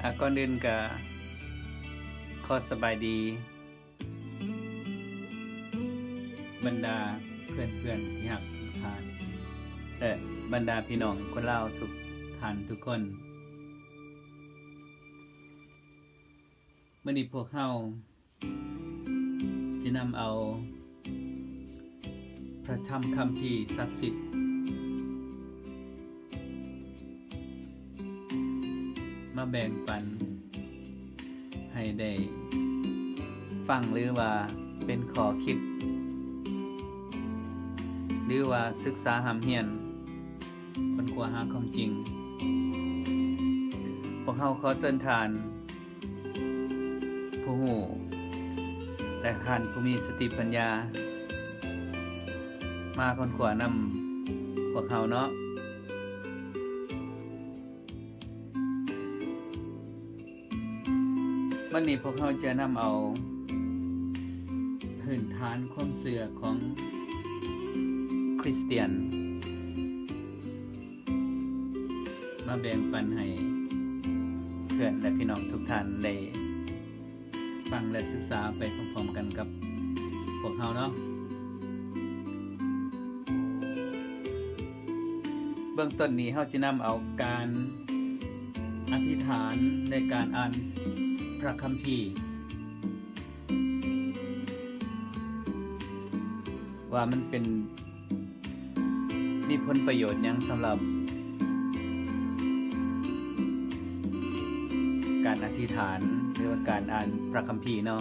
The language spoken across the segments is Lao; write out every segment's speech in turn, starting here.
ອາ ກ່ອນອື່ນກະຂໍສະບາຍດີ ບັນດາເພື່ອນໆທີ່ຮັກທຸກທ່ານ ແລະ ບັນດາພີ່ນ້ອງຄົນລາວທຸກທ່ານທຸກຄົນ. ມື້ນີ້ພວກເຮົາຈະນຳເອົາພະທຳຄຳພີສັກສິດ ມາແບ່ງປັນໃຫ້ໄດ້ຟັງ ຫຼືວ່າເປັນຂໍ້ຄິດ ຫຼືວ່າສຶກສາຮ່ຳຮຽນ ຄົ້ນຄວ້າຫາຄວາມຈິງ. ພວກເຮົາຂໍເຊີນທ່ານ ຜູ້ຮູ້ ແລະ ທ່ານຜູ້ມີສະຕິປັນຍາ ມາຄົ້ນຄວ້ານຳພວກເຮົາເນາະ. ວັນນີ້ພວກເຮົາຈະນຳເອົາພື້ນຖານຄວາມເຊື່ອຂອງຄຣິສຕຽນ ມາແບ່ງປັນໃຫ້ເພື່ອນ ແລະ ພີ່ນ້ອງທຸກທ່ານໄດ້ຟັງ ແລະ ສຶກສາໄປພ້ອມໆກັນກັບພວກເຮົາເນາະ. ເບື້ອງຕົ້ນນີ້ເຮົາຈະນຳເອົາການອະທິຖານ ແລະ ການອ່ານພະຄຳພີ ວ່າມັນເປັນ ມີຜົນປະໂຫຍດຫຍັງສຳລັບການອະທິຖານ ຫຼືວ່າການອ່ານພະຄຳພີເນາະ.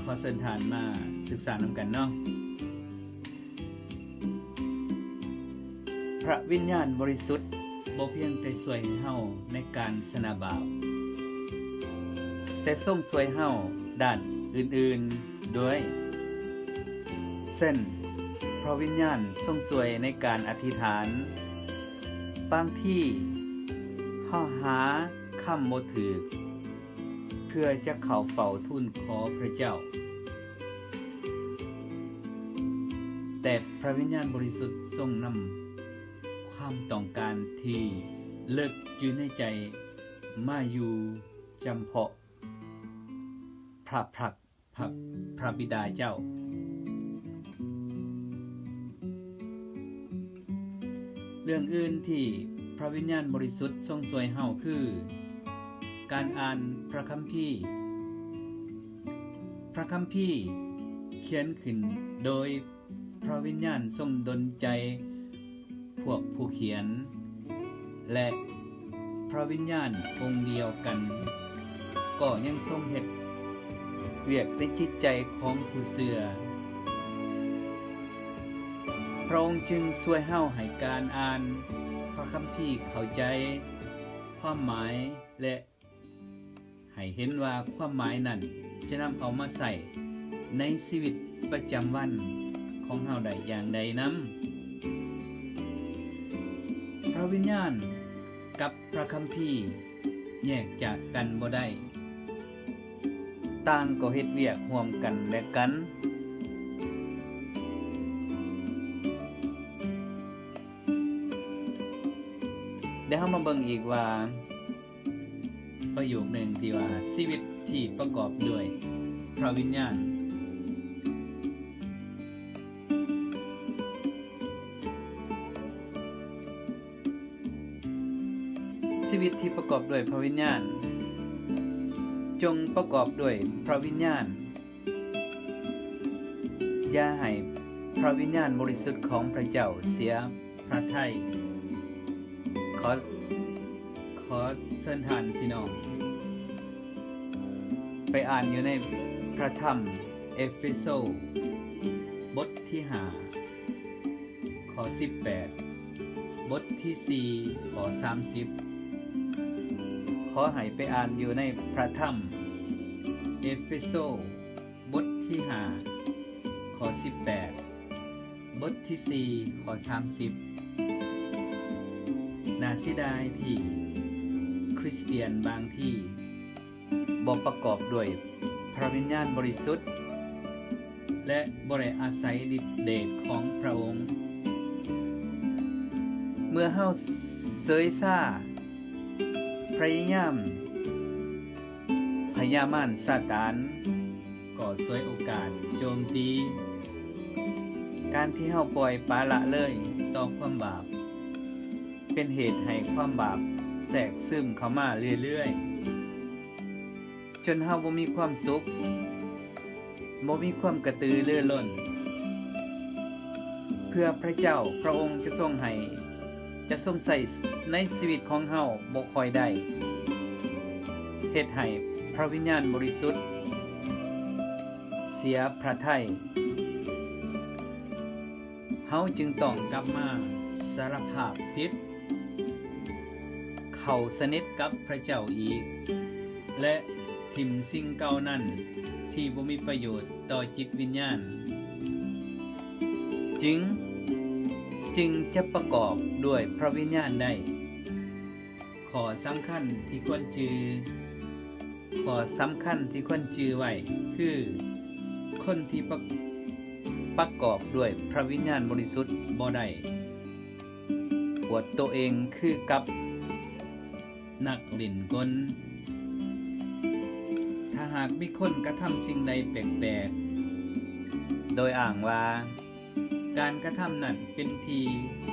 ຂໍເຊີນທ່ານມາສຶກສານຳກັນເນາະ. ພະວິນຍານບໍລິສຸດບໍ່ພຽງແຕ່ຊ່ວຍໃຫ້ເຮົາໃນການຊະນະບາບ, ແຕ່ຊົງຊ່ວຍເຮົາດ້ານອື່ນໆດ້ວຍ. ເຊັ່ນ, ພະວິນຍານຊົງຊ່ວຍໃນການອະທິຖານ. ບາງທີເຮົາຫາຄຳບໍ່ຖືກ ເພື່ອຈະເຂົ້າເຝົ້າທູນຂໍພະເຈົ້າ, ແຕ່ພະວິນຍານບໍລິສຸດຊົງນຳຄວາມຕ້ອງການທີ່ເລິກຢູ່ໃນໃຈມາຢູ່ຈຳເພາະພະພັກ ພະ ພະບິດາເຈົ້າ. ເລື່ອງອື່ນທີ່ພະວິນຍານບໍລິສຸດຊົງຊ່ວຍເຮົາຄື ການອ່ານພະຄຳພີ. ພະຄຳພີຂຽນຂຶ້ນໂດຍພະວິນຍານຊົງດົນໃຈ ພວກຜູ້ຂຽນ ແລະ ພະວິນຍານອົງດຽວກັນກໍຍັງຊົງເຮັດວຽກໃນຈິດໃຈຂອງຜູ້ເຊື່ອ. ພະອົງຈຶ່ງຊ່ວຍເຮົາໃຫ້ການອ່ານພະຄຳພີເຂົ້າໃຈຄວາມໝາຍ ແລະ ໃຫ້ເຫັນວ່າຄວາມໝາຍນັ້ນຈະນຳເອົາມາໃຊ້ໃນຊີວິດປະຈຳວັນຂອງເຮົາໄດ້ຢ່າງໃດນຳ. ພະວິນຍານກັບພະຄຳພີແຍກຈາກກັນບໍ່ໄດ້, ຕ່າງກໍເຮັດວຽກຮ່ວມກັນແລະກັນ. ແລ້ວເຮົາມາເບິ່ງອີກວ່າ ປະໂຫຍກໜຶ່ງທີ່ວ່າ ຊີວິດທີ່ປະກອບດ້ວຍພະວິນຍານ. ຊີວິດທີ່ປະກອບດ້ວຍພະວິນຍານ. ຈົ່ງປະກອບດ້ວຍພະວິນຍານ. ຢ່າໃຫ້ພະວິນຍານບໍລິສຸດຂອງພະເຈົ້າເສຍພະໄທ. ຂໍ ຂໍເຊີນທ່ານພີ່ນ້ອງໄປອ່ານຢູ່ໃນພະທຳເອເຟໂຊ ບົດທີຫ້າ ຂໍ້ສິບແປດ, ບົດທີສີ່ ຂໍ້ສາມສິບ. ຂໍໃຫ້ໄປອ່ານຢູ່ໃນພະທຳເອເຟໂຊ ບົດທີຫ້າ ຂໍ້ສິບແປດ, ບົດທີສີ່ ຂໍ້ສາມສິບ ໜ້າເສຍດາຍທີ່ຄຣິສຕຽນບາງທີບໍ່ປະກອບດ້ວຍພະວິນຍານບໍລິສຸດ ແລະ ບໍ່ໄດ້ອາໄສລິດເດດຂອງພະອົງ. ເມື່ອເຮົາເສີຍຊາ ພະຍາຍາມ ພະຍາມານຊາຕານກໍສວຍໂອກາດໂຈມຕີ. ການທີ່ເຮົາປ່ອຍປະລະເລີຍຕໍ່ຄວາມບາບ ເປັນເຫດໃຫ້ຄວາມບາບແຊກຊຶມເຂົ້າມາເລື້ອຍໆ ຈົນເຮົາບໍ່ມີຄວາມສຸກ, ບໍ່ມີຄວາມກະຕືລືລົ້ນ ເພື່ອພະເຈົ້າພະອົງຈະຊົງໃຫ້ ຈະຊົງໃຊ້ໃນຊີວິດຂອງເຮົາບໍ່ຄ່ອຍໄດ້, ເຮັດໃຫ້ພະວິນຍານບໍລິສຸດເສຍພະໄທ. ເຮົາຈຶ່ງຕ້ອງກັບມາສາລະພາບຜິດ, ເຂົ້າສະໜິດກັບພະເຈົ້າອີກ ແລະ ຖິ້ມສິ່ງເກົ່ານັ້ນທີ່ບໍ່ມີປະໂຫຍດຕໍ່ຈິດວິນຍານ, ຈຶ່ງ, ຈຶ່ງຈະປະກອບດ້ວຍພະວິນຍານໄດ້. ຂໍ້ສຳຄັນທີ່ຄວນຈື່, ຂໍ້ສຳຄັນທີ່ຄວນຈື່ໄວ້ຄື ຄົນທີ່ປະ, ປະກອບດ້ວຍພະວິນຍານບໍລິສຸດບໍ່ໄດ້ ອວດໂຕເອງຄືກັບນັກຫຼິ້ນກົນ. ຖ້າຫາກມີຄົນກະທຳສິ່ງໃດແປກໆ ໂດຍອ້າງວ່າ ການກະທຳນັ້ນເປັນທີ່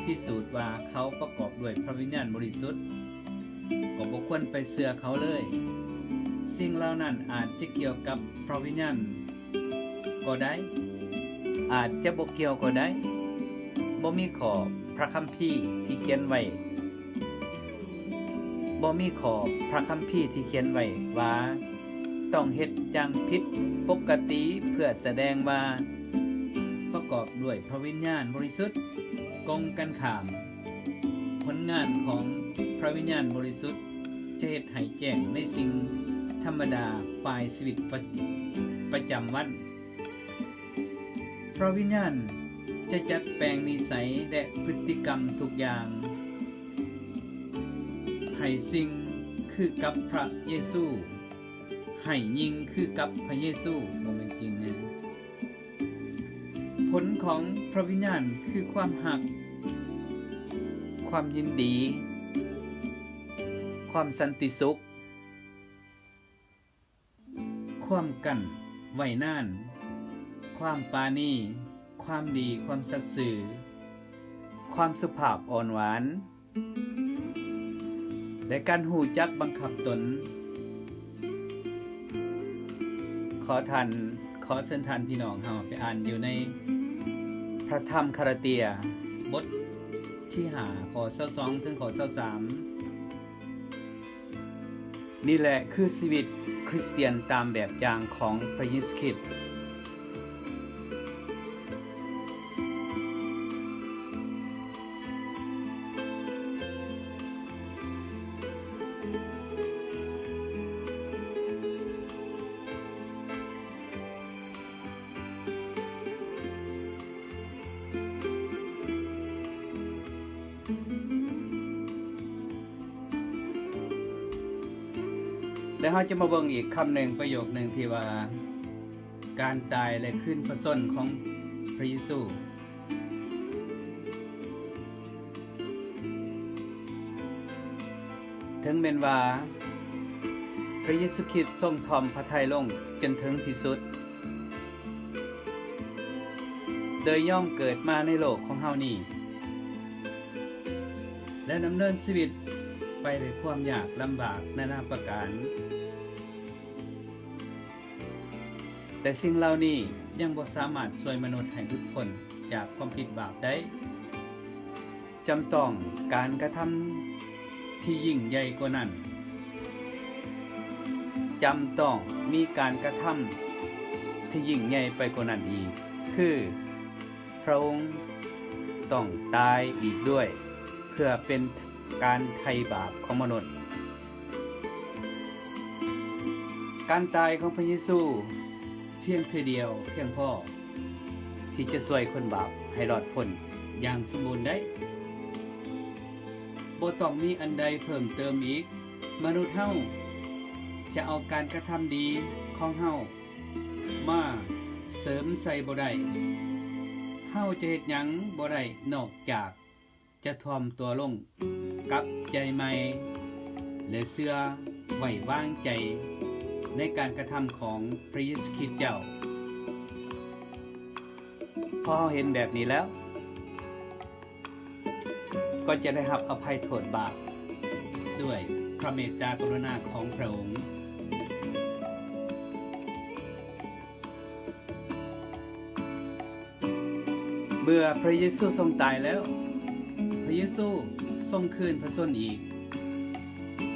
ພິສູດວ່າເຂົາປະກອບດ້ວຍພະວິນຍານບໍລິສຸດ, ກໍບໍ່ຄວນໄປເຊື່ອເຂົາເລີຍ. ສິ່ງເຫຼົ່ານັ້ນອາດຈະກ່ຽວກັບພະວິນຍານກໍໄດ້, ອາດຈະບໍ່ກ່ຽວກໍໄດ້. ບໍ່ມີຂໍ້ພະຄຳພີທີ່ຂຽນໄວ້ ບໍ່ມີຂໍ້ພະຄຳພີທີ່ຂຽນໄວ້ວ່າ ຕ້ອງເຮັດຢ່າງຜິດປົກກະຕິເພື່ອສະແດງວ່າປະກອບດ້ວຍພະວິນຍານບໍລິສຸດ. ກົງກັນຂ້າມ, ຜົນງານຂອງພະວິນຍານບໍລິສຸດຈະເຮັດໃຫ້ແຈ້ງໃນສິ່ງທຳມະດາຝ່າຍຊີວິດປະ, ປະຈຳວັນ. ພະວິນຍານຈະຈັດແປງນິໄສ ແລະ ພຶດຕິກຳທຸກຢ່າງ ໃຫ້ສິ່ງຄືກັບພະເຢຊູ, ໃຫ້ຍິ່ງຄືກັບພະເຢຊູ, ບໍ່ແມ່ນຈິງນະ. ຜົນຂອງພະວິນຍານຄືຄວາມຮັກ, ຄວາມຍິນດີ, ຄວາມສັນຕິສຸກ, ຄວາມກັ້ນໄວ້ນານ, ຄວາມປານີ, ຄວາມດີ, ຄວາມສັດຊື່, ຄວາມສຸພາບອ່ອນຫວານ ແລະ ການຮູ້ຈັກບັງຄັບຕົນ. ຂໍທ່ານ, ຂໍເຊີນທ່ານພີ່ນ້ອງເຮົາໄປອ່ານຢູ່ໃນພະທຳກາລາເຕຍ ບົດທີຫ້າ ຂໍ້ຊາວສອງ ເຖິງຂໍ້ຊາວສາມ. ນີ້ແຫຼະຄືຊີວິດຄຣິສຕຽນຕາມແບບຢ່າງຂອງພະເຢຊູຄຣິດ. ແລະ ເຮົາຈະມາເບິ່ງອີກຄຳໜຶ່ງ, ປະໂຫຍກໜຶ່ງທີ່ວ່າ ການຕາຍ ແລະ ຄືນພະຊົນຂອງພະເຢຊູ. ເຖິງແມ່ນວ່າພະເຢຊູຄຣິດຊົງຖ່ອມພະໄທລົງຈົນເຖິງທີ່ສຸດ ໂດຍຍອມເກີດມາໃນໂລກຂອງເຮົານີ້ ແລະ ດຳເນີນຊີວິດໄປດ້ວຍຄວາມຍາກລຳບາກນານາປະການ, ແຕ່ສິ່ງເຫຼົ່ານີ້ຍັງບໍ່ສາມາດຊ່ວຍມະນຸດໃຫ້ຫຼຸດພົ້ນຈາກຄວາມຜິດບາບໄດ້. ຈຳຕ້ອງການກະທຳທີ່ຍິ່ງໃຫຍ່ກວ່ານັ້ນ, ຈຳຕ້ອງມີການກະທຳທີ່ຍິ່ງໃຫຍ່ໄປກວ່ານັ້ນອີກ, ຄື ພະອົງຕ້ອງຕາຍອີກດ້ວຍ ເພື່ອເປັນການໄຖ່ບາບຂອງມະນຸດ. ການຕາຍຂອງພະເຢຊູພຽງເທື່ອດຽວພຽງພໍ ທີ່ຈະຊ່ວຍຄົນບາບໃຫ້ລອດພົ້ນຢ່າງສົມບູນໄດ້. ບໍ່ຕ້ອງມີອັນໃດເພີ່ມເຕີມອີກ. ມະນຸດເຮົາຈະເອົາການກະທຳດີຂອງເຮົາມາເສີມໃສ່ບໍ່ໄດ້. ເຮົາຈະເຮັດຫຍັງບໍ່ໄດ້ນອກຈາກ ຈະຖ່ອມຕົວລົງ, ກັບໃຈໃໝ່ ແລະ ເຊື່ອໄວ້ວາງໃຈໃນການກະທຳຂອງພຣະເຢຊູຄຣິດເຈົ້າ. ພໍເຮົາເຫັນແບບນີ້ແລ້ວ, ກໍຈະໄດ້ຮັບອະໄພໂທດບາບດ້ວຍພຣະເມດຕາກະລຸນາຂອງພຣະອົງ. ເມື່ອພຣະເຢຊູຊົງຕາຍແລ້ວ, ພຣະເຢຊູຊົງຄືນພຣະຊົນອີກ.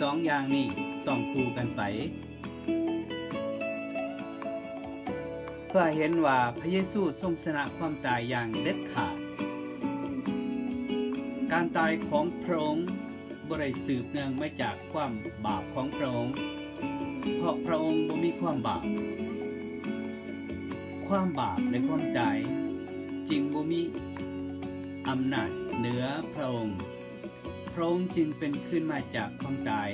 ສອງຢ່າງນີ້ຕ້ອງຄູ່ກັນໄປ, ເພື່ອໃຫ້ເຫັນວ່າພຣະເຢຊູຊົງຊະນະຄວາມຕາຍຢ່າງເດັດຂາດ. ການຕາຍຂອງພຣະອົງ ບໍ່ໄດ້ສືບເນື່ອງມາຈາກຄວາມບາບຂອງພຣະອົງ, ເພາະພຣະອົງບໍ່ມີຄວາມບາບ. ຄວາມບາບ ແລະ ຄວາມຕາຍຈຶ່ງບໍ່ມີອຳນາດເໜືອພຣະອົງ. ພຣະອົງຈຶ່ງເປັນຄືນມາຈາກຄວາມຕາຍ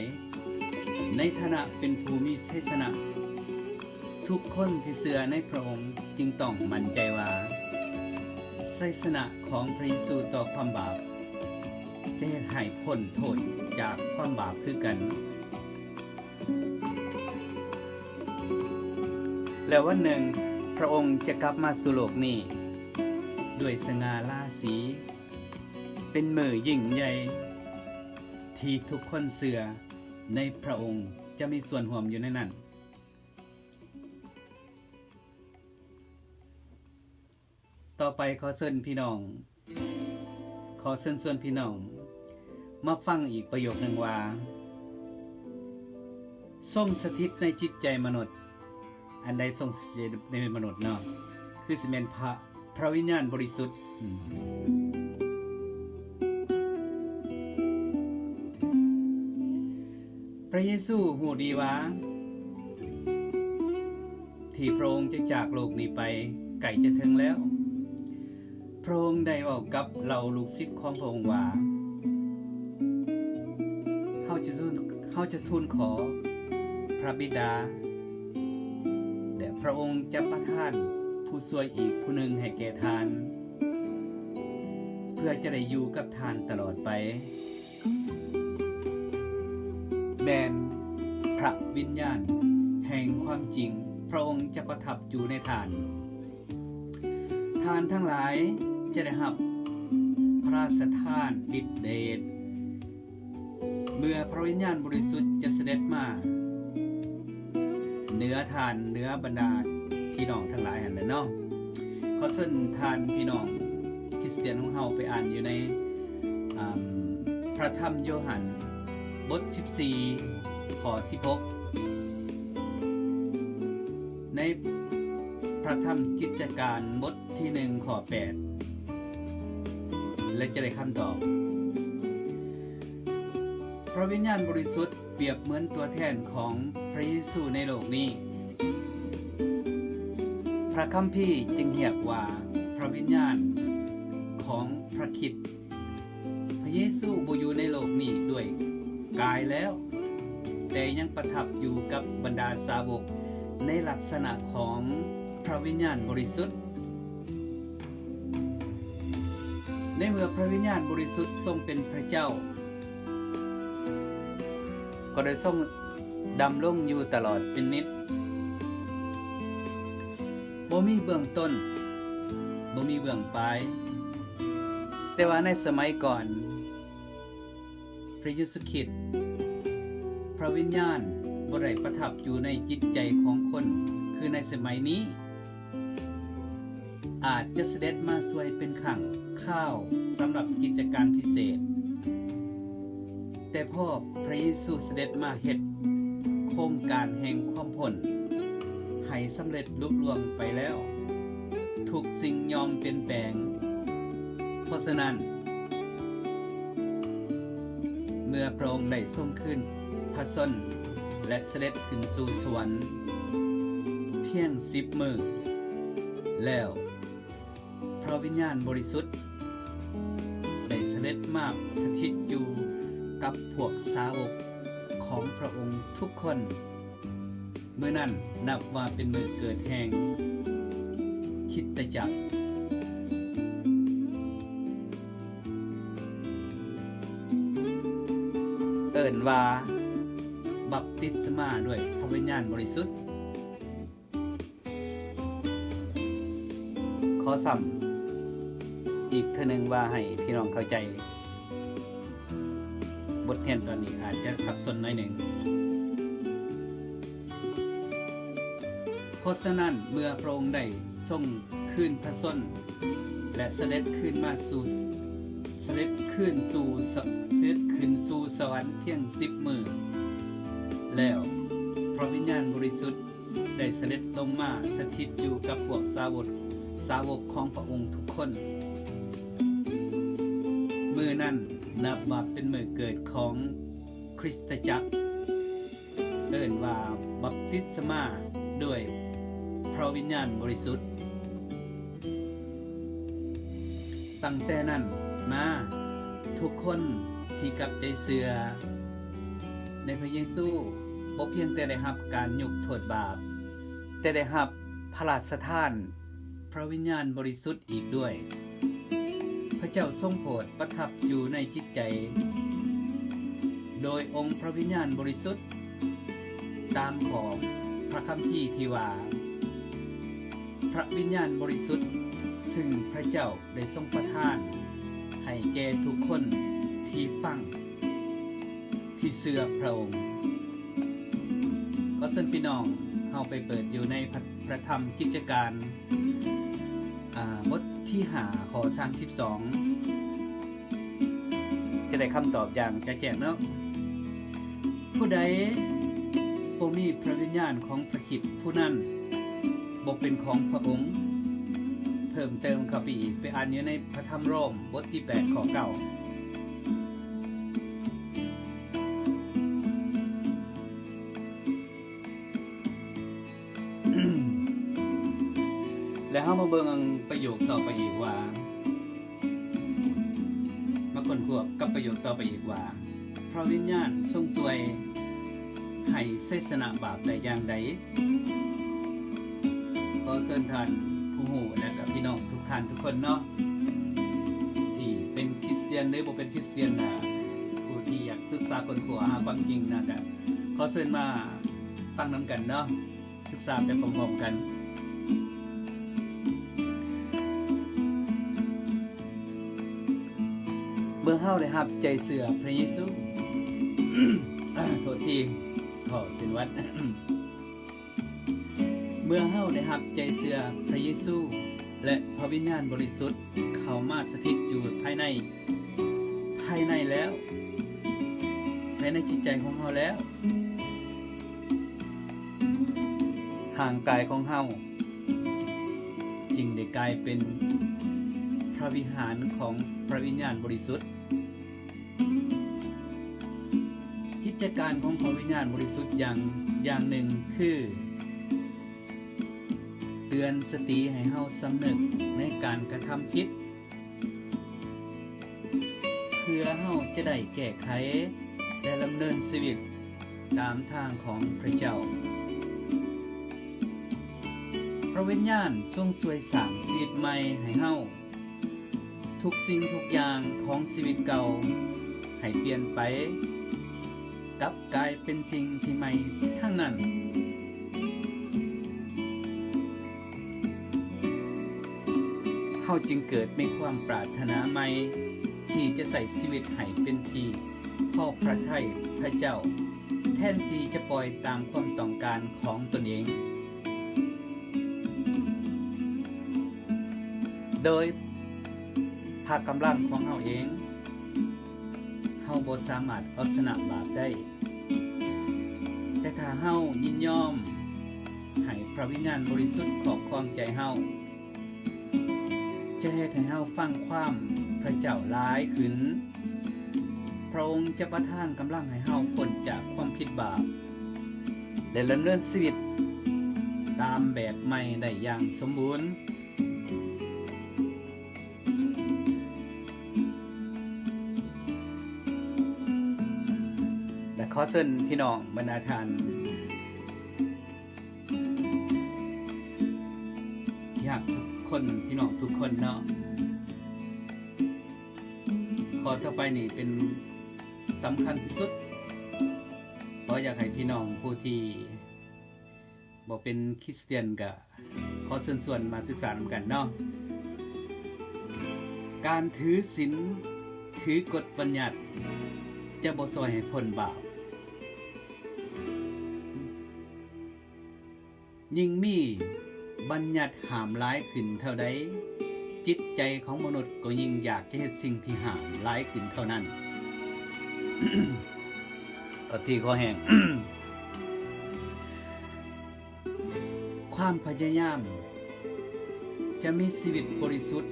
ໃນຖານະເປັນຜູ້ມີໄຊຊະນະ. ທຸກຄົນທີ່ເຊື່ອໃນພຣະອົງຈຶ່ງຕ້ອງໝັ້ນໃຈວ່າ ໄຊຊະນະຂອງພຣະເຢຊູຕໍ່ຄວາມບາບ ຈະເຮັດໃຫ້ພົ້ນໂທດຈາກຄວາມບາບຄືກັນ. ແລະ ວັນໜຶ່ງພຣະອົງຈະກັບມາສູ່ໂລກນີ້ດ້ວຍສະຫງ່າລາສີ. ເປັນມື້ຍິ່ງໃຫຍ່ທີ່ທຸກຄົນເຊື່ອໃນພຣະອົງຈະມີສ່ວນຮ່ວມຢູ່ໃນນັ້ນ. ຕໍ່ໄປຂໍເຊີນພີ່ນ້ອງ, ຂໍເຊີນຊວນພີ່ນ້ອງມາຟັງອີກປະໂຫຍກໜຶ່ງວ່າ, ຊົງສະຖິດໃນຈິດໃຈມະນຸດ. ອັນໃດຊົງສະຖິດໃນມະນຸດເນາະ? ຄືຊິແມ່ນພະ ພຣະວິນຍານບໍລິສຸດ. ອືມ. ພຣະເຢຊູຮູ້ດີວ່າ ທີ່ພຣະອົງຈະຈາກໂລກນີ້ໄປໃກ້ຈະເຖິງແລ້ວ. ພຣະອົງໄດ້ເວົ້າກັບເຫຼົ່າລູກສິດຂອງພຣະອົງວ່າ, ເຮົາຈະທູນ, ເຮົາຈະທູນຂໍພຣະບິດາ ແລະ ພຣະອົງຈະປະທານຜູ້ຊ່ວຍອີກຜູ້ໜຶ່ງໃຫ້ແກ່ທ່ານ, ເພື່ອຈະໄດ້ຢູ່ກັບທ່ານຕະຫຼອດໄປ. ແມ່ນພຣະວິນຍານແຫ່ງຄວາມຈິງ, ພຣະອົງຈະປະທັບຢູ່ໃນທ່ານ. ທ່ານທັງຫຼາຍຈະໄດ້ຮັບພະລາຊະທານລິດເດດ ເມື່ອພຣະວິນຍານບໍລິສຸດຈະສະເດັດມາ ເໜືອທ່ານ, ເໜືອບັນດາພີ່ນ້ອງທັງຫຼາຍຫັ້ນແຫຼະເນາະ. ຂໍເຊີນທ່ານພີ່ນ້ອງຄຣິສຕຽນຂອງເຮົາໄປອ່ານຢູ່ໃນ ອາ ພຣະທຳໂຢຮັນ ບົດສິບສີ່ ຂໍ້ສິບຫົກ, ໃນພຣະທຳກິດຈະການ ບົດທີໜຶ່ງ ຂໍ້ແປດ ແລະ ຈະໄດ້ຄຳຕອບ. ພຣະວິນຍານບໍລິສຸດ ປຽບເໝືອນຕົວແທນຂອງພຣະເຢຊູໃນໂລກນີ້. ພຣະຄຳພີຈຶ່ງຮຽກວ່າພຣະວິນຍານຂອງພຣະຄຣິດ. ພຣະເຢຊູບໍ່ຢູ່ໃນໂລກນີ້ດ້ວຍກາຍແລ້ວ, ແຕ່ຍັງປະທັບຢູ່ກັບບັນດາສາວົກໃນລັກສະນະຂອງພຣະວິນຍານບໍລິສຸດ. ໃນເມື່ອພຣະວິນຍານບໍລິສຸດຊົງເປັນພຣະເຈົ້າ, ກໍໄດ້ຊົງດຳລົງຢູ່ຕະຫຼອດເປັນນິດ, ບໍ່ມີເບື້ອງຕົ້ນ, ບໍ່ມີເບື້ອງປາຍ. ແຕ່ວ່າໃນສະໄໝກ່ອນ, ພຣະເຢຊູຄຣິດ, ພຣະວິນຍານບໍ່ໄດ້ປະທັບຢູ່ໃນຈິດໃຈຂອງຄົນຄືໃນສະໄໝນີ້. ອາດຈະສະເດັດມາຊ່ວຍເປັນຄັ້ງຄາວສຳລັບກິດຈະການພິເສດ, ແຕ່ພໍພຣະເຢຊູສະເດັດມາເຮັດໂຄງການແຫ່ງຄວາມພົ້ນໃຫ້ສຳເລັດລຸລ່ວງໄປແລ້ວ, ທຸກສິ່ງຍອມປ່ຽນແປງ. ເພາະສະນັ້ນ, ເມື່ອພຣະອົງໄດ້ຊົງຄືນພຣະຊົນ ແລະ ສະເດັດຂຶ້ນສູ່ສະຫວັນພຽງສິບມື້ແລ້ວ, ພຣະວິນຍານບໍລິສຸດໄດ້ສະເດັດມາສະຖິດຢູ່ກັບພວກສາວົກຂອງພຣະອົງທຸກຄົນ. ມື້ນັ້ນນັບວ່າເປັນມື້ເກີດແຫ່ງຄຣິສຕະຈັກ ເອີ້ນວ່າບັບຕິສມາດ້ວຍພຣະວິນຍານບໍລິສຸດ. ຂໍຊ້ຳອີກເທື່ອໜຶ່ງວ່າໃຫ້ພີ່ນ້ອງເຂົ້າໃຈ, ບົດຮຽນຕອນນີ້ອາດຈະສັບສົນໜ້ອຍໜຶ່ງ. ເພາະສະນັ້ນ ເມື່ອພຣະອົງໄດ້ຊົງຄືນພຣະຊົນ ແລະ ສະເດັດຄືນມາສູ່ ສະເດັດຄືນສູ່ ສະເດັດຂຶ້ນສູ່ສະຫວັນພຽງສິບມື້ແລ້ວ, ພຣະວິນຍານບໍລິສຸດ ໄດ້ສະເດັດລົງມາສະຖິດຢູ່ກັບພວກສາວົກ ສາວົກຂອງພຣະອົງທຸກຄົນ. ມື້ນັ້ນນັບວ່າເປັນມື້ເກີດຂອງຄຣິສຕະຈັກ, ເອີ້ນວ່າບັບຕິສມາດ້ວຍພຣະວິນຍານບໍລິສຸດ. ຕັ້ງແຕ່ນັ້ນມາ, ທຸກຄົນທີ່ກັບໃຈເຊື່ອໃນພຣະເຢຊູ ບໍ່ພຽງແຕ່ໄດ້ຮັບການຍົກໂທດບາບ, ແຕ່ໄດ້ຮັບພຣະລາຊະທານພຣະວິນຍານບໍລິສຸດອີກດ້ວຍ. ພຣະເຈົ້າຊົງໂປດປະທັບຢູ່ໃນຈິດໃຈໂດຍອົງພຣະວິນຍານບໍລິສຸດ. ຕາມຂໍ້ພຣະຄຳພີທີ່ວ່າ ພຣະວິນຍານບໍລິສຸດ ຊຶ່ງພຣະເຈົ້າໄດ້ຊົງປະທານໃຫ້ແກ່ທຸກຄົນທີ່ຟັງ ທີ່ເຊື່ອພຣະອົງ. ຂໍເຊີນພີ່ນ້ອງເຮົາໄປເປີດຢູ່ໃນພຣະ ພຣະທຳກິດຈະການ ອາ ບົດທີຫ້າ ຂໍ້ສາມສິບສອງ ຈະໄດ້ຄຳຕອບຢ່າງຈະແຈ້ງເນາະ. ຜູ້ໃດບໍ່ມີພຣະວິນຍານຂອງພຣະຄຣິດ ຜູ້ນັ້ນບໍ່ເປັນຂອງພຣະອົງ. ເພີ່ມເຕີມເຂົ້າໄປອີກ ໄປອ່ານຢູ່ໃນພຣະທຳໂຣມ ບົດທີແປດ ຂໍ້ເກົ້າ. ແລະ ເຮົາມາເບິ່ງປະໂຫຍກຕໍ່ໄປອີກວ່າ ມາຄົ້ນຄວ້າກັບປະໂຫຍກຕໍ່ໄປອີກວ່າ ພຣະວິນຍານຊົງຊ່ວຍໃຫ້ໄຊຊະນະບາບໄດ້ຢ່າງໃດ? ຂໍເຊີນທ່ານຜູ້ຮູ້ ແລະ ກະພີ່ນ້ອງທຸກທ່ານທຸກຄົນເນາະ ທີ່ເປັນຄຣິສຕຽນ ຫຼື ບໍ່ເປັນຄຣິສຕຽນນະ ຜູ້ທີ່ຢາກສຶກສາຄົ້ນຄວ້າຫາຄວາມຈິງນະ ກະຂໍເຊີນມາຟັງນຳກັນເນາະ. ສຶກສາໄປພ້ອມໆກັນ. ເມື່ອເຮົາໄດ້ຮັບໃຈເຊື່ອພຣະເຢຊູ ໂທດທີ ເວົ້າເປັນຫວັດ. ເມື່ອເຮົາໄດ້ຮັບໃຈເຊື່ອພຣະເຢຊູ ແລະ ພຣະວິນຍານບໍລິສຸດເຂົ້າມາສະຖິດຢູ່ພາຍໃນ ພາຍໃນແລ້ວ ພາຍໃນຈິດໃຈຂອງເຮົາແລ້ວ ຮ່າງກາຍຂອງເຮົາຈຶ່ງໄດ້ກາຍເປັນພຣະວິຫານຂອງພຣະວິນຍານບໍລິສຸດ. ກິດຈະການຂອງພຣະວິນຍານບໍລິສຸດຢ່າງ ຢ່າງໜຶ່ງຄື ເຕືອນສະຕິໃຫ້ເຮົາສຳນຶກໃນການກະທຳຜິດ ເພື່ອເຮົາຈະໄດ້ແກ້ໄຂ ແລະ ດຳເນີນຊີວິດຕາມທາງຂອງພຣະເຈົ້າ. ພຣະວິນຍານຊົງຊ່ວຍສ້າງຊີວິດໃໝ່ໃຫ້ເຮົາ. ທຸກສິ່ງທຸກຢ່າງຂອງຊີວິດເກົ່າໃຫ້ປ່ຽນໄປ ກັບກາຍເປັນສິ່ງທີ່ໃໝ່ທັງນັ້ນ. ເຮົາຈຶ່ງເກີດມີຄວາມປາດຖະໜາໃໝ່ທີ່ຈະໃຊ້ຊີວິດໃຫ້ເປັນທີ່ພໍພຣະໄທພຣະເຈົ້າ ແທນທີ່ຈະປ່ອຍຕາມຄວາມຕ້ອງການຂອງຕົນເອງ. ໂດຍພະກຳລັງຂອງເຮົາເອງ, ເຮົາບໍ່ສາມາດເອົາຊະນະບາບໄດ້. ແຕ່ຖ້າເຮົາຍິນຍອມໃຫ້ພຣະວິນຍານບໍລິສຸດຄອບຄອງໃຈເຮົາ, ຈະເຮັດໃຫ້ເຮົາຟັງຄວາມພຣະເຈົ້າຫຼາຍຂຶ້ນ. ພຣະອົງຈະປະທານກຳລັງໃຫ້ເຮົາພົ້ນຈາກຄວາມຜິດບາບ ແລະ ດຳເນີນຊີວິດຕາມແບບໃໝ່ໄດ້ຢ່າງສົມບູນ. ຂໍເຊີນພີ່ນ້ອງບັນດາທ່ານທີ່ຮັກທຸກຄົນ, ພີ່ນ້ອງທຸກຄົນເນາະ, ຂໍ້ຕໍ່ໄປນີ້ເປັນສຳຄັນທີ່ສຸດ. ຂໍຢາກໃຫ້ພີ່ນ້ອງຜູ້ທີ່ ບໍ່ເປັນຄຣິສຕຽນກະຂໍເຊີນຊວນມາສຶກສານຳກັນເນາະ. ການຖືສິນ, ຖືກົດບັນຍັດ ຈະບໍ່ຊ່ອຍໃຫ້ພົ້ນບາບ. ຍິ່ງມີບັນຍັດຫ້າມຫຼາຍຂຶ້ນເທົ່າໃດ, ຈິດໃຈຂອງມະນຸດກໍຍິ່ງຢາກຈະເຮັດສິ່ງທີ່ຫ້າມຫຼາຍຂຶ້ນເທົ່ານັ້ນ. ເອົາທີ່ຄໍແຫ້ງ. ຄວາມພະຍາຍາມຈະມີຊີວິດບໍລິສຸດ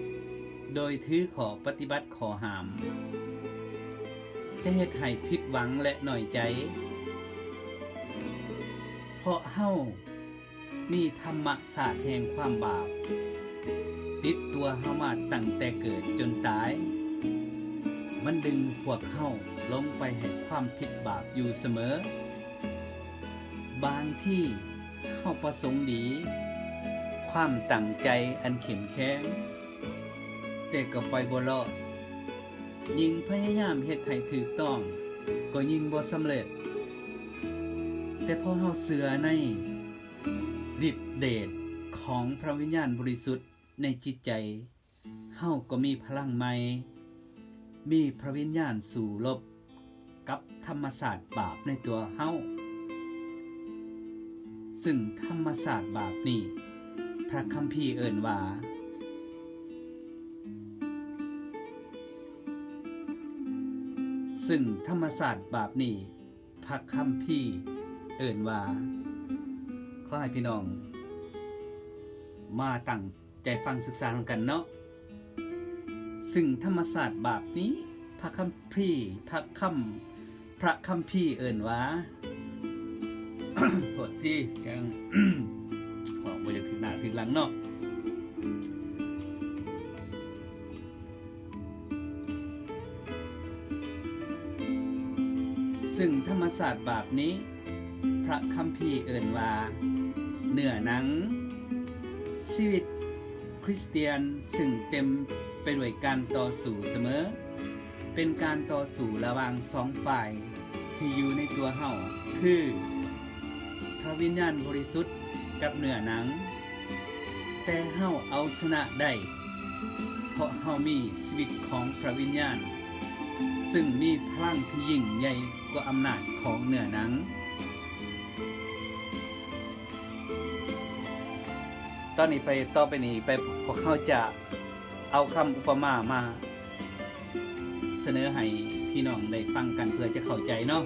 ໂດຍຖືຂໍ້ປະຕິບັດຂໍ້ຫ້າມ ຈະເຮັດໃຫ້ຜິດຫວັງ ແລະ ນ້ອຍໃຈ, ເພາະເຮົາມີທຳມະຊາດແຫ່ງຄວາມບາບຕິດຕົວເຮົາມາຕັ້ງແຕ່ເກີດຈົນຕາຍ. ມັນດຶງພວກເຮົາລົງໄປໃຫ້ຄວາມຜິດບາບຢູ່ສະເໝີ. ບາງທີເຮົາປະສົງດີ, ຄວາມຕັ້ງໃຈອັນເຂັ້ມແຂງ, ແຕ່ກໍໄປບໍ່ລອດ. ຍິ່ງພະຍາຍາມເຮັດໃຫ້ຖືກຕ້ອງ, ກໍຍິ່ງບໍ່ສຳເລັດ. ແຕ່ພໍເຮົາເຊື່ອໃນລິດເດດຂອງພະວິນຍານບໍລິສຸດໃນຈິດໃຈ, ເຮົາກໍມີພະລັງໃໝ່, ມີພະວິນຍານສູ້ລົບກັບທຳມະຊາດບາບໃນຕົວເຮົາ, ຊຶ່ງທຳມະຊາດບາບນີ້ ພະຄຳພີເອີ້ນວ່າ, ຊຶ່ງທຳມະຊາດບາບນີ້ ພະຄຳພີເອີ້ນວ່າ, ຂໍໃຫ້ພີ່ນ້ອງມາຕັ້ງໃຈຟັງສຶກສານຳກັນເນາະ. ຊຶ່ງທຳມະຊາດບາບນີ້ ພະຄຳພີ, ພະຄຳ, ພະຄຳພີເອີ້ນວ່າ, ໂທດທີ, ຍັງເວົ້າບໍ່ຢາກຖືກໜ້າຖືກຫຼັງເນາະ. ຊຶ່ງທຳມະຊາດບາບນີ້ ພະຄຳພີເອີ້ນວ່າ ເນື້ອໜັງ. ຊີວິດຄຣິສຕຽນຊຶ່ງເຕັມໄປດ້ວຍການຕໍ່ສູ້ສະເໝີ ເປັນການຕໍ່ສູ້ລະຫວ່າງສອງຝ່າຍທີ່ຢູ່ໃນຕົວເຮົາ ຄື ພະວິນຍານບໍລິສຸດກັບເນື້ອໜັງ, ແຕ່ເຮົາເອົາຊະນະໄດ້ ເພາະເຮົາມີຊີວິດຂອງພະວິນຍານ ຊຶ່ງມີພະລັງທີ່ຍິ່ງໃຫຍ່ກວ່າອຳນາດຂອງເນື້ອໜັງ. ຕອນນີ້ໄປ, ຕໍ່ໄປນີ້ໄປ, ພວກເຮົາຈະເອົາຄຳອຸປະມາມາ ສະເໜີໃຫ້ພີ່ນ້ອງໄດ້ຟັງກັນເພື່ອຈະເຂົ້າໃຈເນາະ.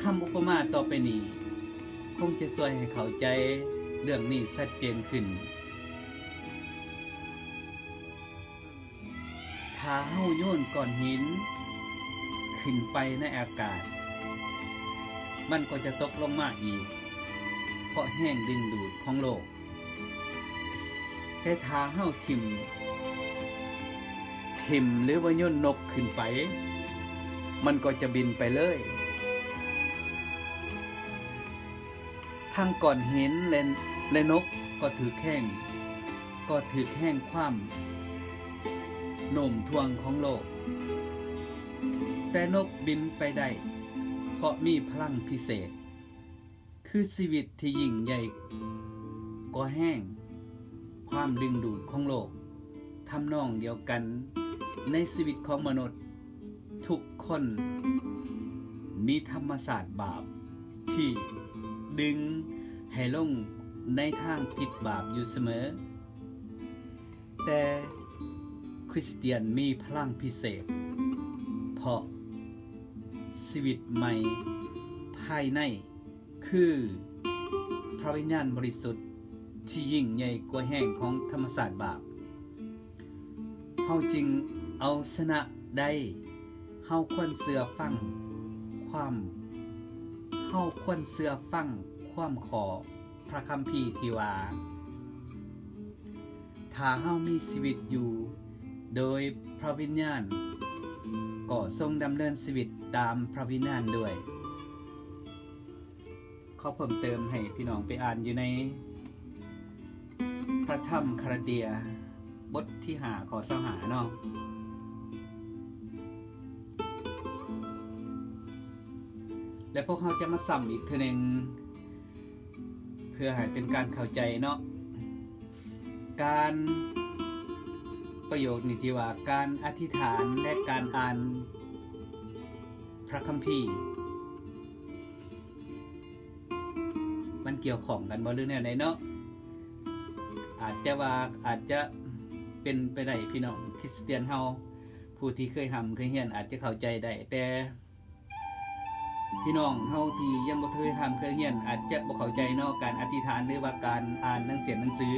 ຄຳອຸປະມາຕໍ່ໄປນີ້ ຄົງຈະຊ່ວຍໃຫ້ເຂົ້າໃຈເລື່ອງນີ້ຊັດເຈນຂຶ້ນ. ຖ້າເຮົາໂຍນກ້ອນຫີນຂຶ້ນໄປໃນອາກາດ, ມັນກໍຈະຕົກລົງມາອີກ ເພາະແຮງດຶງດູດຂອງໂລກ. ແຕ່ຖ້າເຮົາຖິ້ມ, ຖິ້ມ ຫຼືວ່າໂຍນນົກຂຶ້ນໄປ, ມັນກໍຈະບິນໄປເລີຍ. ທັງກ້ອນຫີນ ແລະ ແລະນົກກໍຖືກແຮງ, ກໍຖືກແຮງຄວາມໂນ້ມຖ່ວງຂອງໂລກ. ແຕ່ນົກບິນໄປໄດ້ ເພາະມີພະລັງພິເສດ. ຄືຊີວິດທີ່ຍິ່ງໃຫຍ່ກວ່າແຮງຄວາມດຶງດູດຂອງໂລກ. ທຳນອງດຽວກັນ, ໃນຊີວິດຂອງມະນຸດ, ທຸກຄົນມີທຳມະຊາດບາບທີ່ດຶງໃຫ້ລົງໃນທາງຜິດບາບຢູ່ສະເໝີ. ແຕ່ຄຣິສຕຽນມີພະລັງພິເສດ ເພາະຊີວິດໃໝ່ພາຍໃນ ຄືພະວິນຍານບໍລິສຸດທີ່ຍິ່ງໃຫຍ່ກວ່າແຮງຂອງທຳມະຊາດບາບ. ເຮົາຈຶ່ງເອົາຊະນະໄດ້. ເຮົາຄວນເຊື່ອຟັງຄວາມ, ເຮົາຄວນເຊື່ອຟັງຄວາມຂໍພະຄຳພີທີ່ວ່າ, ຖ້າເຮົາມີຊີວິດຢູ່ໂດຍພະວິນຍານ, ກໍຊົງດຳເນີນຊີວິດຕາມພະວິນຍານດ້ວຍ. ຂໍເພີ່ມເຕີມໃຫ້ພີ່ນ້ອງໄປອ່ານຢູ່ໃນພະທຳກາລາເຕຍ ບົດທີຫ້າ ຂໍ້ຊາວຫ້າເນາະ ແລະ ພວກເຮົາຈະມາຊ້ຳອີກເທື່ອໜຶ່ງ ເພື່ອໃຫ້ເປັນການເຂົ້າໃຈເນາະ ການ ປະໂຫຍກນີ້ທີ່ວ່າການອະທິຖານ ແລະ ການອ່ານພະຄຳພີ ມັນກ່ຽວຂ້ອງກັນບໍ່ ຫຼື ແນວໃດເນາະ? ອາດຈະວ່າ ອາດຈະເປັນໄປໄດ້ ພີ່ນ້ອງຄຣິສຕຽນເຮົາ ຜູ້ທີ່ເຄີຍຮ່ຳເຄີຍຮຽນອາດຈະເຂົ້າໃຈໄດ້ ແຕ່ ພີ່ນ້ອງເຮົາທີ່ຍັງບໍ່ເຄີຍຮ່ຳເຄີຍຮຽນ ອາດຈະບໍ່ເຂົ້າໃຈເນາະ ການອະທິຖານ ຫຼືວ່າການອ່ານໜັງສຽນໜັງສື.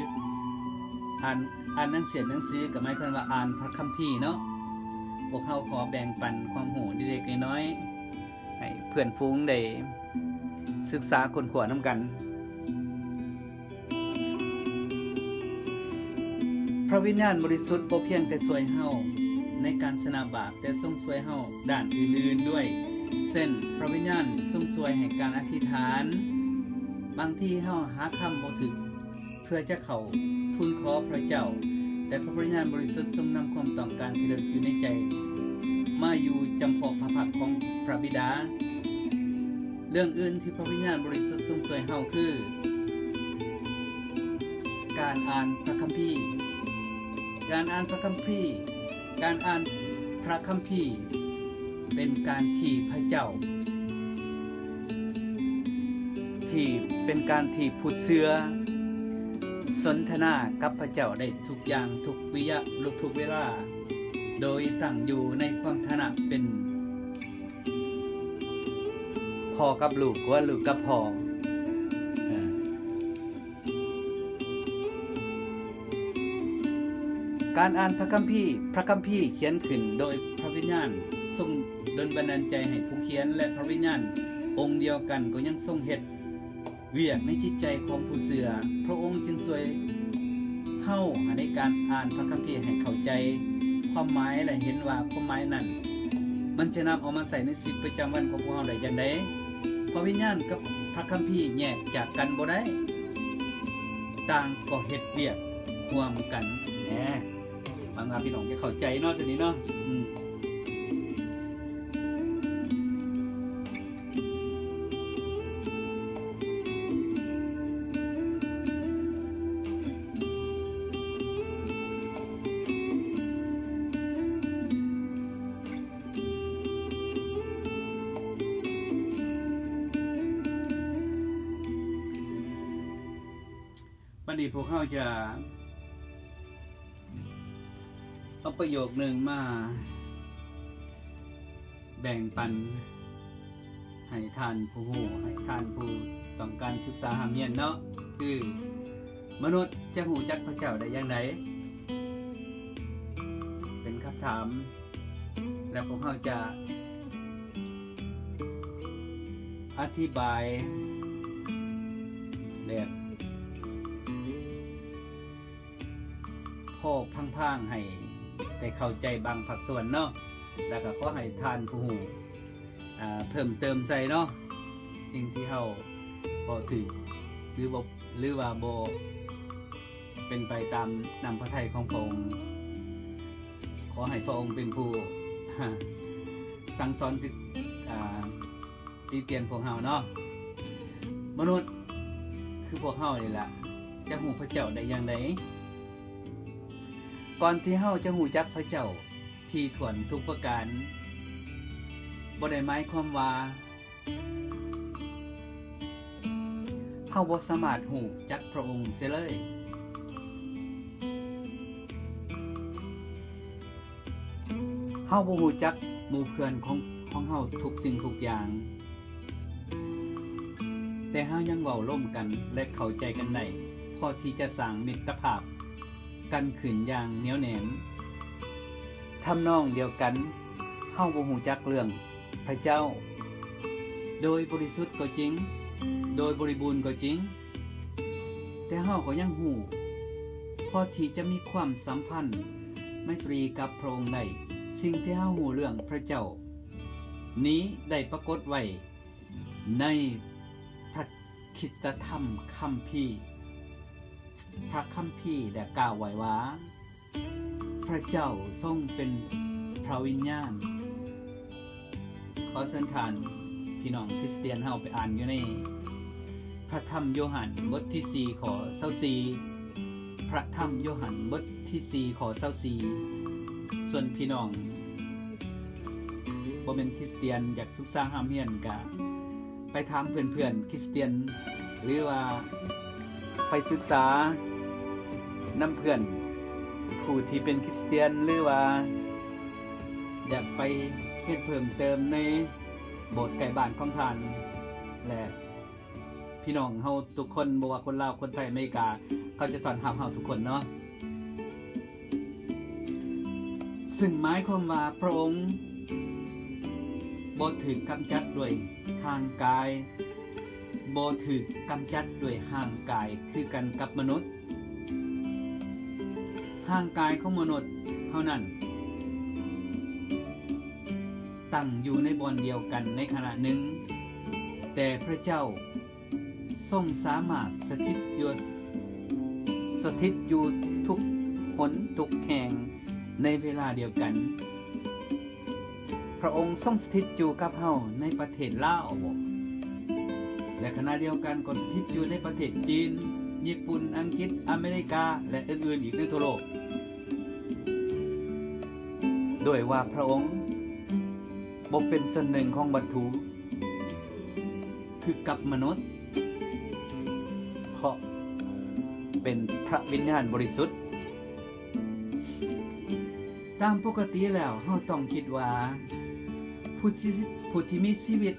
ອ່ານ ອ່ານໜັງສຽນໜັງສືກໍໝາຍຄວາມວ່າອ່ານພະຄຳພີເນາະ. ພວກເຮົາຂໍແບ່ງປັນຄວາມຮູ້ເລັກໆນ້ອຍໆ ໃຫ້ເພື່ອນຝູງໄດ້ສຶກສາຄົ້ນຄວ້ານຳກັນ. ພະວິນຍານບໍລິສຸດບໍ່ພຽງແຕ່ຊ່ວຍເຮົາໃນການຊະນະບາບ, ແຕ່ຊົງຊ່ວຍເຮົາດ້ານອື່ນໆດ້ວຍ, ເຊັ່ນ ພະວິນຍານຊົງຊ່ວຍໃຫ້ການອະທິຖານ. ບາງທີເຮົາຫາຄຳບໍ່ຖືກເພື່ອຈະເຂົ້າທູນຂໍພະເຈົ້າ, ແຕ່ພະວິນຍານບໍລິສຸດຊົງນຳຄວາມຕ້ອງການທີ່ເລິກຢູ່ໃນໃຈມາຢູ່ຈຳເພາະພະພັກຂອງພະບິດາ. ເລື່ອງອື່ນທີ່ພະວິນຍານບໍລິສຸດຊົງຊ່ວຍເຮົາຄື ການອ່ານພະຄຳພີ. ການອ່ານພະຄຳພີ, ການອ່ານພະຄຳພີເປັນການທີ່ພະເຈົ້າ ທີ່ເປັນການທີ່ຜູ້ເຊື່ອສົນທະນາກັບພະເຈົ້າໄດ້ທຸກຢ່າງ ທຸກວິຍະ ທຸກເວລາ ໂດຍຕັ້ງຢູ່ໃນຄວາມຖານະເປັນ ພໍ່ກັບລູກ ຫຼືວ່າລູກກັບພໍ່. ການອ່ານພະຄຳພີ, ພະຄຳພີຂຽນຂຶ້ນໂດຍພະວິນຍານຊົງດົນບັນດານໃຈໃຫ້ຜູ້ຂຽນ ແລະ ພະວິນຍານອົງດຽວກັນກໍຍັງຊົງເຮັດ ວຽກໃນຈິດໃຈຂອງຜູ້ເຊື່ອ, ພະອົງຈຶ່ງຊ່ວຍເຮົາໃນການອ່ານພະຄຳພີໃຫ້ເຂົ້າໃຈຄວາມໝາຍ ແລະ ເຫັນວ່າຄວາມໝາຍນັ້ນ ມັນຈະນຳເອົາມາໃຊ້ໃນຊີວິດປະຈຳວັນຂອງພວກເຮົາໄດ້ຢ່າງໃດ. ພະວິນຍານກັບພະຄຳພີແຍກຈາກກັນບໍ່ໄດ້, ຕ່າງກໍເຮັດວຽກຮ່ວມກັນແນ່. ຫວັງວ່າພີ່ນ້ອງຈະເຂົ້າໃຈເນາະ ໂຕນີ້ເນາະ. ອືມ. ບັດນີ້ພວກເຮົາຈະເອົາປະໂຫຍກໜຶ່ງມາແບ່ງປັນໃຫ້ທ່ານຜູ້ຮູ້, ໃຫ້ທ່ານຜູ້ຕ້ອງການສຶກສາຮ່ຳຮຽນເນາະ, ຄື ມະນຸດຈະຮູ້ຈັກພະເຈົ້າໄດ້ຢ່າງໃດ? ເປັນຄຳຖາມ ແລະ ພວກເຮົາຈະອະທິບາຍແບບພໍພາງໆ ໃຫ້ໄດ້ເຂົ້າໃຈບາງພາກສ່ວນເນາະ, ແລ້ວກໍຂໍໃຫ້ທ່ານຜູ້ຮູ້ ອ່າ ເພີ່ມເຕີມໃສ່ເນາະ ສິ່ງທີ່ເຮົາເວົ້າຖືກ ຫຼື ບໍ່ ຫຼືວ່າບໍ່ເປັນໄປຕາມນ້ຳພະໄທຂອງພະອົງ. ຂໍໃຫ້ພະອົງເປັນຜູ້ ສັ່ງສອນ ຕິ ອ່າ ຕິຕຽນພວກເຮົາເນາະ. ມະນຸດຄືພວກເຮົານີ້ລະ ຈະຮູ້ພະເຈົ້າໄດ້ຢ່າງໃດ? ກ່ອນທີ່ເຮົາຈະຮູ້ຈັກພະເຈົ້າ ທີ່ຖ້ວນທຸກປະການ ບໍ່ໄດ້ໝາຍຄວາມວ່າ ເຮົາບໍ່ສາມາດຮູ້ຈັກພະອົງເສຍເລີຍ. ເຮົາບໍ່ຮູ້ຈັກໝູ່ເພື່ອນຂອງ ຂອງເຮົາທຸກສິ່ງທຸກຢ່າງ, ແຕ່ເຮົາຍັງເວົ້າລົມກັນ ແລະ ເຂົ້າໃຈກັນໄດ້ ພໍທີ່ຈະສ້າງມິດຕະພາບກັນຂຶ້ນຢ່າງໜຽວແໜ້ນ. ທຳນອງດຽວກັນ, ເຮົາບໍ່ຮູ້ຈັກເລື່ອງ ພະເຈົ້າ ໂດຍບໍລິສຸດກໍຈິງ, ໂດຍບໍລິບູນກໍຈິງ, ແຕ່ເຮົາກໍຍັງຮູ້ພໍທີ່ຈະມີຄວາມສຳພັນໄມຕີກັບພະອົງໄດ້ເສ ສິ່ງທີ່ເຮົາຮູ້ເລື່ອງພະເຈົ້ານີ້ໄດ້ປາກົດໄວ້ໃນພະຄຣິສຕະທຳຄຳພີ. ພະຄຳພີໄດ້ກ່າວໄວ້ວ່າ ພະເຈົ້າຊົງເປັນພະວິນຍານ. ຂໍເຊີນທ່ານພີ່ນ້ອງຄຣິສຕຽນເຮົາໄປອ່ານຢູ່ໃນພະທຳໂຍຮັນບົດທີສີ່ ຂໍ້ຊາວສີ່, ພະທຳໂຍຮັນບົດທີສີ່ ຂໍ້ຊາວສີ່. ສ່ວນພີ່ນ້ອງບໍ່ແມ່ນຄຣິສຕຽນ ຢາກສຶກສາຮ່ຳຮຽນ ກະໄປຖາມເພື່ອນໆຄຣິສຕຽນ ຫຼືວ່າໄປສຶກສານຳເພື່ອນຜູ້ທີ່ເປັນຄຣິສຕຽນ ຫຼືວ່າ ຢາກໄປເຮັດເພີ່ມເຕີມໃນໂບດໃກ້ບ້ານຂອງທ່ານ ແລະ ພີ່ນ້ອງເຮົາທຸກຄົນ, ບໍ່ວ່າຄົນລາວ, ຄົນໄທ, ອາເມລິກາ, ເຂົາຈະຕ້ອນຮັບເຮົາທຸກຄົນເນາະ. ຊຶ່ງໝາຍຄວາມວ່າພະອົງບໍ່ຖືກກຳຈັດດ້ວຍຮ່າງກາຍ, ບໍ່ຖືກກຳຈັດດ້ວຍຮ່າງກາຍຄືກັນກັບມະນຸດ. ຮ່າງກາຍຂອງມະນຸດເຮົານັ້ນຕັ້ງຢູ່ໃນບ່ອນດຽວກັນໃນຂະນະໜຶ່ງ, ແຕ່ພະເຈົ້າຊົງສາມາດສະຖິດຢູ່, ສະຖິດຢູ່ທຸກຫົນທຸກແຫ່ງໃນເວລາດຽວກັນ. ພະອົງຊົງສະຖິດຢູ່ກັບເຮົາໃນປະເທດລາວ ແລະ ຂະນະດຽວກັນກໍສະຖິດຢູ່ໃນປະເທດຈີນ, ຍີ່ປຸ່ນ, ອັງກິດ, ອາເມລິກາ ແລະ ອື່ນໆອີກໃນທົ່ວໂລກ, ໂດຍວ່າພະອົງບໍ່ເປັນສ່ວນໜຶ່ງຂອງວັດຖຸຄືກັບມະນຸດ, ເພາະເປັນພະວິນຍານບໍລິສຸດ. ຕາມປົກກະຕິແລ້ວ ເຮົາຕ້ອງຄິດວ່າ ຜູ້ທີ່ ຜູ້ທີ່ມີຊີວິດ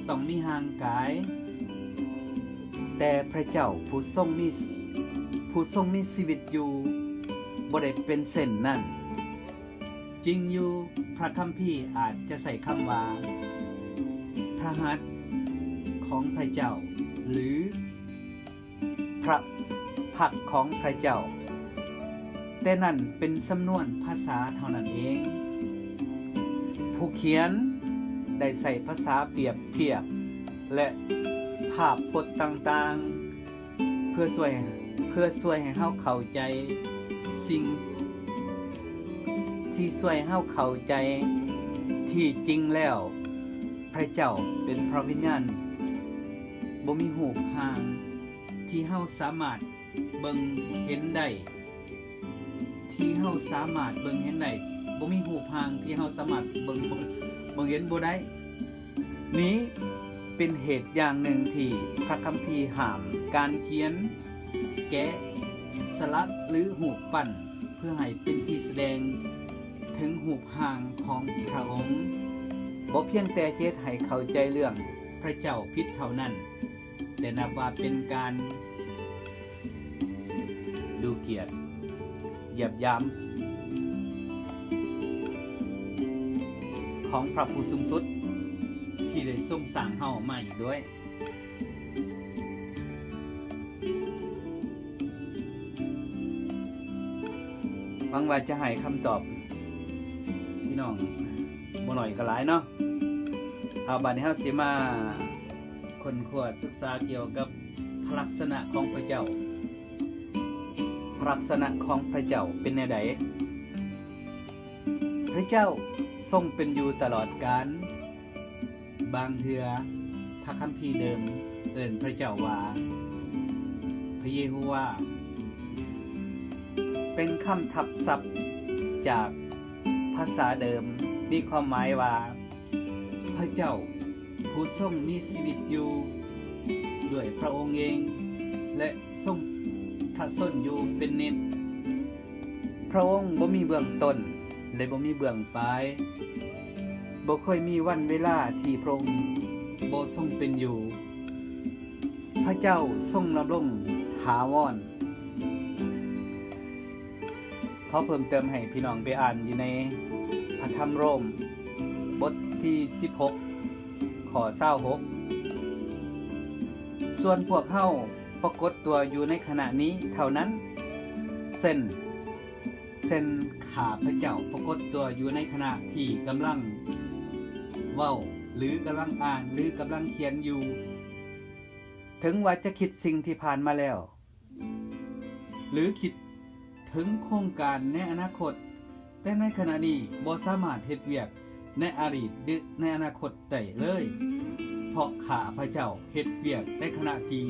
ຕ້ອງມີຮ່າງກາຍ, ແຕ່ພະເຈົ້າຜູ້ຊົງມີ ຜູ້ຊົງມີຊີວິດຢູ່ ບໍ່ໄດ້ເປັນເຊັ່ນນັ້ນ. ຈິງຢູ່, ພະຄຳພີອາດຈະໃຊ້ຄຳວ່າ ພະຫັດຂອງພະເຈົ້າ ຫຼື ພະພັກຂອງພະເຈົ້າ, ແຕ່ນັ້ນເປັນສຳນວນພາສາເທົ່ານັ້ນເອງ. ຜູ້ຂຽນໄດ້ໃຊ້ພາສາປຽບທຽບ ແລະ ພາບພົດຕ່າງໆ ເພື່ອຊ່ວຍ, ເພື່ອຊ່ວຍໃຫ້ເຮົາເຂົ້າໃຈສິ່ງທີ່ຊ່ວຍໃຫ້ເຮົາເຂົ້າໃຈ. ທີ່ຈິງແລ້ວ ພະເຈົ້າເປັນພະວິນຍານ, ບໍ່ມີຮູບຮ່າງທີ່ເຮົາສາມາດເບິ່ງເຫັນໄດ້, ທີ່ເຮົາສາມາດເບິ່ງເຫັນໄດ້, ບໍ່ມີຮູບຮ່າງທີ່ເຮົາສາມາດເບິ່ງ, ເບິ່ງເຫັນບໍ່ໄດ້. ນີ້ເປັນເຫດຢ່າງໜຶ່ງທີ່ພະຄຳພີຫ້າມການຂຽນ, ແກະສະຫຼັກ ຫຼື ຮູບປັ້ນ ເພື່ອໃຫ້ເປັນທີ່ສະແດງເຖິງຮູບຮ່າງຂອງພະອົງ, ບໍ່ພຽງແຕ່ຈະເຮັດໃຫ້ເຂົ້າໃຈເລື່ອງພະເຈົ້າຜິດເທົ່ານັ້ນ, ແຕ່ນັບວ່າເປັນການດູກຽດຢຽບຢາມຂອງພະຜູ້ສູງສຸດທີ່ໄດ້ຊົງສ້າງເຮົາມາອີກດ້ວຍ. ຫວັງວ່າຈະໃຫ້ຄຳຕອບພີ່ນ້ອງບໍ່ໜ້ອຍກໍຫຼາຍເນາະ. ເອົາ ບາດນີ້ເຮົາຊິມາຄົ້ນຄວ້າສຶກສາກ່ຽວກັບພະລັກສະນະຂອງພະເຈົ້າ. ພະລັກສະນະຂອງພະເຈົ້າເປັນແນວໃດ? ພະເຈົ້າຊົງເປັນຢູ່ຕະຫຼອດການ. ບາງເທື່ອພະຄຳພີເດີມເອີ້ນພະເຈົ້າວ່າ ພະເຢໂຮວາ, ເປັນຄຳທັບສັບຈາກພາສາເດີມ ມີຄວາມໝາຍວ່າ ພະເຈົ້າຜູ້ຊົງມີຊີວິດຢູ່ດ້ວຍພະອົງເອງ ແລະ ຊົງພະຊົນຢູ່ເປັນນິດ. ພະອົງບໍ່ມີເບື້ອງຕົ້ນ ແລະ ບໍ່ມີເບື້ອງປາຍ, ບໍ່ເຄີຍມີວັນເວລາທີ່ພະອົງບໍ່ຊົງເປັນຢູ່. ພະເຈົ້າຊົງດຳລົງຖາວອນ. ຂໍເພີ່ມເຕີມໃຫ້ພີ່ນ້ອງໄປອ່ານຢູ່ໃນພະທຳໂຣມ ບົດທີສິບຫົກ ຂໍ້ຊາວຫົກ. ສ່ວນພວກເຮົາປາກົດຕົວຢູ່ໃນຂະນະນີ້ເທົ່ານັ້ນ, ເຊັ່ນ ເຊັ່ນ ຂ້າພະເຈົ້າປາກົດຕົວຢູ່ໃນຂະນະທີ່ກຳລັງເວົ້າ ຫຼື ກຳລັງອ່ານ ຫຼື ກຳລັງຂຽນຢູ່. ເຖິງວ່າຈະຄິດສິ່ງທີ່ຜ່ານມາແລ້ວ ຫຼື ຄິດເຖິງໂຄງການໃນອະນາຄົດ, ແຕ່ໃນຂະນະນີ້ບໍ່ສາມາດເຮັດວຽກໃນອະດີດ ຫຼື ໃນອະນາຄົດໄດ້ເລີຍ, ເພາະຂ້າພະເຈົ້າເຮັດວຽກໃນຂະນະທີ່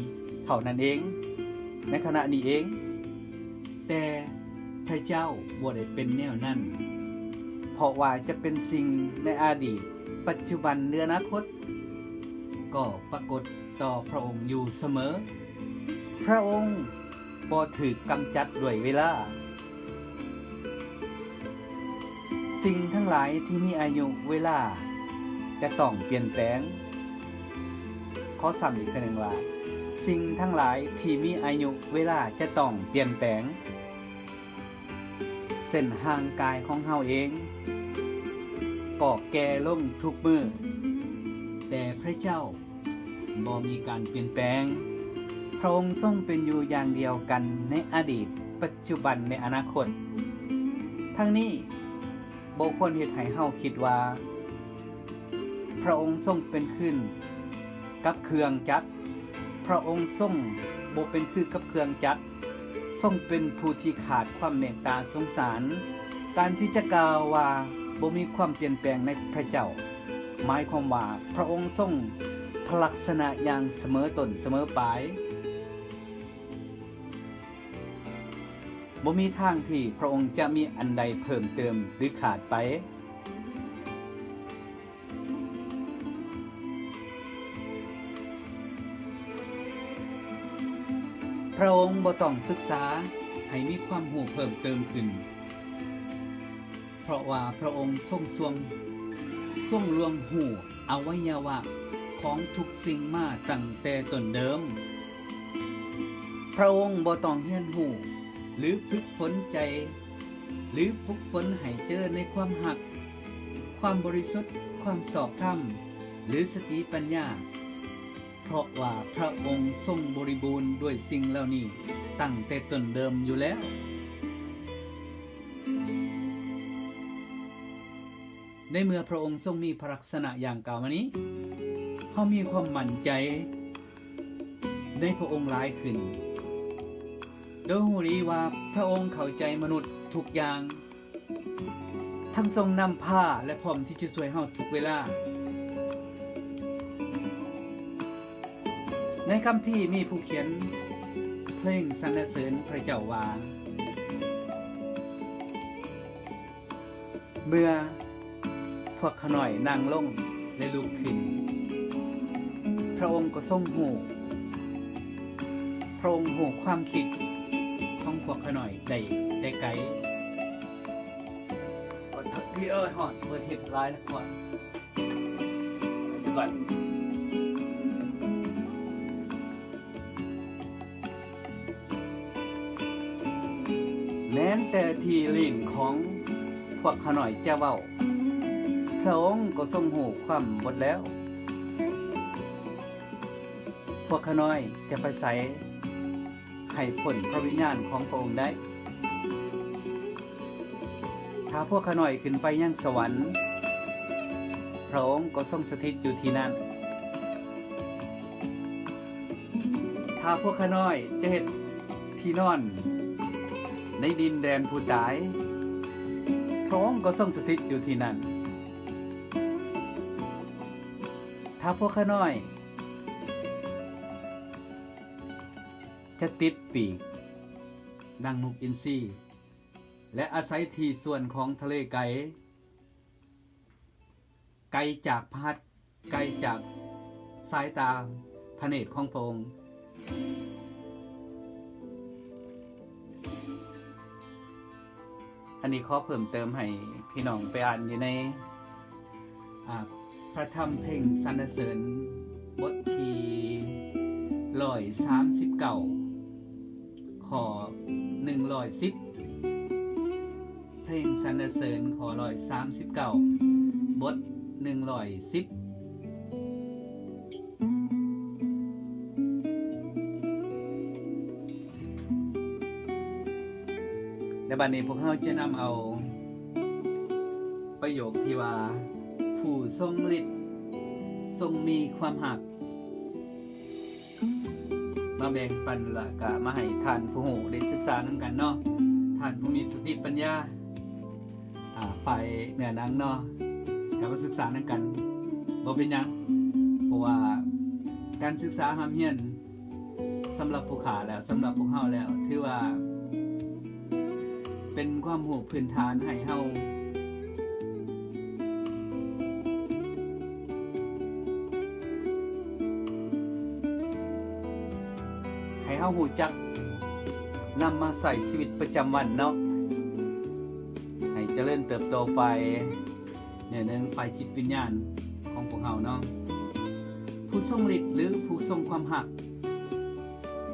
ເທົ່ານັ້ນເອງ, ໃນຂະນະນີ້ເອງ. ແຕ່ພະເຈົ້າບໍ່ໄດ້ເປັນແນວນັ້ນ, ເພາະວ່າຈະເປັນສິ່ງໃນອະດີດ, ປັດຈຸບັນ ຫຼື ອະນາຄົດ ກໍປາກົດຕໍ່ພະອົງຢູ່ສະເໝີ. ພະອົງບໍ່ຖືກກຳຈັດດ້ວຍເວລາ. ສິ່ງທັງຫຼາຍທີ່ມີອາຍຸເວລາຈະຕ້ອງປ່ຽນແປງ. ຂໍຊ້ຳອີກເທື່ອໜຶ່ງວ່າ, ສິ່ງທັງຫຼາຍທີ່ມີອາຍຸເວລາຈະຕ້ອງປ່ຽນແປງ. ເຊັ່ນຮ່າງກາຍຂອງເຮົາເອງກໍແກ່ລົງທຸກມື້, ແຕ່ພະເຈົ້າບໍ່ມີການປ່ຽນແປງ. ພະອົງຊົງເປັນຢູ່ຢ່າງດຽວກັນໃນອະດີດ, ປັດຈຸບັນ ແລະ ອະນາຄົດ. ທັງນີ້ບໍ່ຄວນເຮັດໃຫ້ເຮົາຄິດວ່າ ພະອົງຊົງເປັນຄືກັບເຄື່ອງຈັກ. ພະອົງຊົງບໍ່ເປັນຄືກັບເຄື່ອງຈັກ, ຊົງເປັນຜູ້ທີ່ຂາດຄວາມເມດຕາສົງສານ. ການທີ່ຈະກ່າວວ່າບໍ່ມີຄວາມປ່ຽນແປງໃນພະເຈົ້າ ໝາຍຄວາມວ່າພະອົງຊົງພະລັກສະນະຢ່າງສະເໝີຕົ້ນສະເໝີປາຍ. ບໍ່ມີທາງທີ່ພະອົງຈະມີອັນໃດເພີ່ມເຕີມ ຫຼື ຂາດໄປ. ພະອົງບໍ່ຕ້ອງສຶກສາໃຫ້ມີຄວາມຮູ້ເພີ່ມເຕີມຂຶ້ນ, ເພາະວ່າພະອົງຊົງ ຊົງ ຊົງລ່ວງຮູ້ອະໄວຍະວະຂອງທຸກສິ່ງມາຕັ້ງແຕ່ຕົ້ນເດີມ. ພະອົງບໍ່ຕ້ອງຮຽນຮູ້ ຫຼື ຝຶກຝົນໃຈ ຫຼື ຝຶກຝົນໃຫ້ຈະເລີນໃນຄວາມຮັກ, ຄວາມບໍລິສຸດ, ຄວາມຊອບທຳ ຫຼື ສະຕິປັນຍາ, ເພາະວ່າພະອົງຊົງບໍລິບູນດ້ວຍສິ່ງເຫຼົ່ານີ້ຕັ້ງແຕ່ຕົ້ນເດີມຢູ່ແລ້ວ. ໃນເມື່ອພະອົງຊົງມີພະລັກສະນະຢ່າງກ່າວມານີ້, ເຮົາມີຄວາມໝັ້ນໃຈ ໃນພະອົງຫຼາຍຂຶ້ນ, ໂດຍຮູ້ດີວ່າພະອົງເຂົ້າໃຈມະນຸດທຸກຢ່າງ, ທັງຊົງນຳພາ ແລະ ພ້ອມທີ່ຈະຊ່ວຍເຮົາທຸກເວລາ. ໃນຄຳພີມີຜູ້ຂຽນເພງສັນລະເສີນພະເຈົ້າວ່າ, ເມື່ອພວກຂ້ານ້ອຍນັ່ງລົງ ແລະ ລຸກຂຶ້ນ, ພະອົງກໍຊົງຮູ້, ພະອົງຮູ້ຄວາມຄິດຂອງພວກຂ້ານ້ອຍໄດ້ແຕ່ໄກ. ເອີຍ ຮ້ອນ, ເປີດເຮັດຫຼາຍແລ້ວ ຮ້ອນ. ກ່ອນ. ແມ້ນແຕ່ທີ່ລີ້ນຂອງພວກຂ້ານ້ອຍຈະເວົ້າ, ພະອົງກໍຊົງຮູ້ຄວາມໝົດແລ້ວ. ພວກຂ້ານ້ອຍຈະໄປໃສໃຫ້ພົ້ນພະວິນຍານຂອງພະອົງໄດ້? ຖ້າພວກຂ້ານ້ອຍຂຶ້ນໄປຍັງສະຫວັນ, ພະອົງກໍຊົງສະຖິດຢູ່ທີ່ນັ້ນ. ຖ້າພວກຂ້ານ້ອຍຈະເຮັດທີ່ນອນໃນດິນແດນຜູ້ຕາຍ, ພະອົງກໍຊົງສະຖິດຢູ່ທີ່ນັ້ນ. ຖ້າພວກຂ້ານ້ອຍຈະຕິດປີກດັ່ງນົກອິນຊີ ແລະ ອາໄສທີ່ສ່ວນຂອງທະເລໄກ, ໄກຈາກພະຫັດ, ໄກຈາກສາຍຕາພະເນດຂອງພະອົງ. ອັນນີ້ຂໍເພີ່ມເຕີມໃຫ້ພີ່ນ້ອງໄປອ່ານຢູ່ໃນ ອາ ພະທຳເພງສັນລະເສີນ ບົດທີຮ້ອຍສາມສິບເກົ້າ ຂໍ້ໜຶ່ງຮ້ອຍສິບ. ເພງສັນລະເສີນ ຂໍ້ຮ້ອຍສາມສິບເກົ້າ ບົດໜຶ່ງຮ້ອຍສິບ. ແລະ ບັດນີ້ພວກເຮົາຈະນຳເອົາປະໂຫຍກທີ່ວ່າ ຜູ້ຊົງລິດຊົງມີຄວາມຮັກ ມາແບ່ງປັນ ແລະກະມາໃຫ້ທ່ານຜູ້ຮູ້ໄດ້ສຶກສານຳກັນເນາະ. ທ່ານຜູ້ມີສະຕິປັນຍາ ອາ ຝ່າຍເນື້ອໜັງເນາະ ກະມາສຶກສານຳກັນ ບໍ່ເປັນຫຍັງ ເພາະວ່າການສຶກສາຮ່ຳຮຽນ ສຳລັບຜູ້ຂ້າແລ້ວ ສຳລັບພວກເຮົາແລ້ວ ຖືວ່າເປັນຄວາມຮູ້ພື້ນຖານໃຫ້ເຮົາ ໃຫ້ເຮົາຮູ້ຈັກນຳມາໃຊ້ຊີວິດປະຈຳວັນເນາະ ໃຫ້ຈະເລີນເຕີບໂຕໄປ ເນື້ອໜຶ່ງຝ່າຍຈິດວິນຍານຂອງພວກເຮົາເນາະ. ຜູ້ຊົງລິດ ຫຼື ຜູ້ຊົງຄວາມຮັກ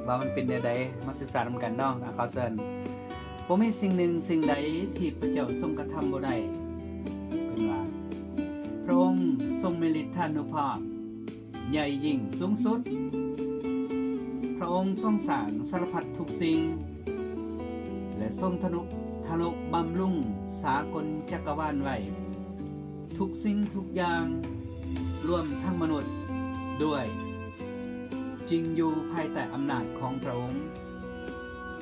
ວ່າມັນເປັນແນວໃດ ມາສຶກສານຳກັນເນາະ. ອາ ຂໍເຊີນ. ບໍ່ມີສິ່ງໜຶ່ງສິ່ງໃດທີ່ພະເຈົ້າຊົງກະທຳບໍ່ໄດ້. ເພິ່ນວ່າ ພະອົງຊົງມີລິດທານຸພາບ ໃຫຍ່ຍິ່ງສູງສຸດ. ພະອົງຊົງສ້າງສາລະພັດທຸກສິ່ງ ແລະ ຊົງທະນຸ ທະນຸບຳລຸງສາກົນຈັກກະວານໄວ້. ທຸກສິ່ງທຸກຢ່າງ ລວມທັງມະນຸດດ້ວຍ ຈິງຢູ່ພາຍໃຕ້ອຳນາດຂອງພະອົງ,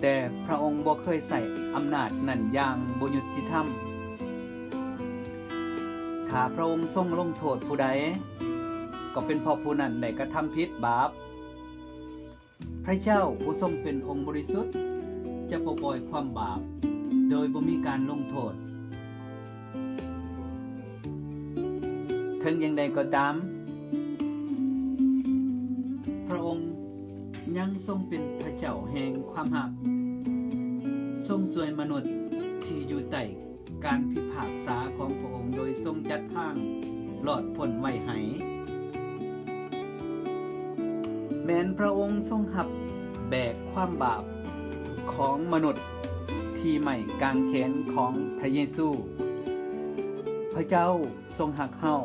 ແຕ່ພະອົງບໍ່ເຄີຍໃຊ້ອຳນາດນັ້ນຢ່າງບໍ່ຍຸຕິທຳ. ຖ້າພະອົງຊົງລົງໂທດຜູ້ໃດ, ກໍເປັນເພາະຜູ້ນັ້ນໄດ້ກະທຳຜິດບາບ. ພະເຈົ້າຜູ້ຊົງເປັນອົງບໍລິສຸດ ຈະບໍ່ປ່ອຍຄວາມບາບໂດຍບໍ່ມີການລົງໂທດ. ເຖິງຢ່າງໃດກໍຕາມ, ພະອົງຍັງຊົງເປັນພະເຈົ້າແຫ່ງຄວາມຮັກ, ຊົງຊ່ວຍມະນຸດທີ່ຢູ່ໃຕ້ ການພິພາກສາຂອງພະອົງໂດຍຊົງຈັດທາງລອດພົ້ນໄວ້ໃຫ້. ແມ່ນພະອົງຊົງຮັບແບກຄວາມບາບຂອງມະນຸດທີ່ໄມ້ກາງແຂນຂອງພະເຢຊູ. ພະເຈົ້າຊົງຮັກເຮົາ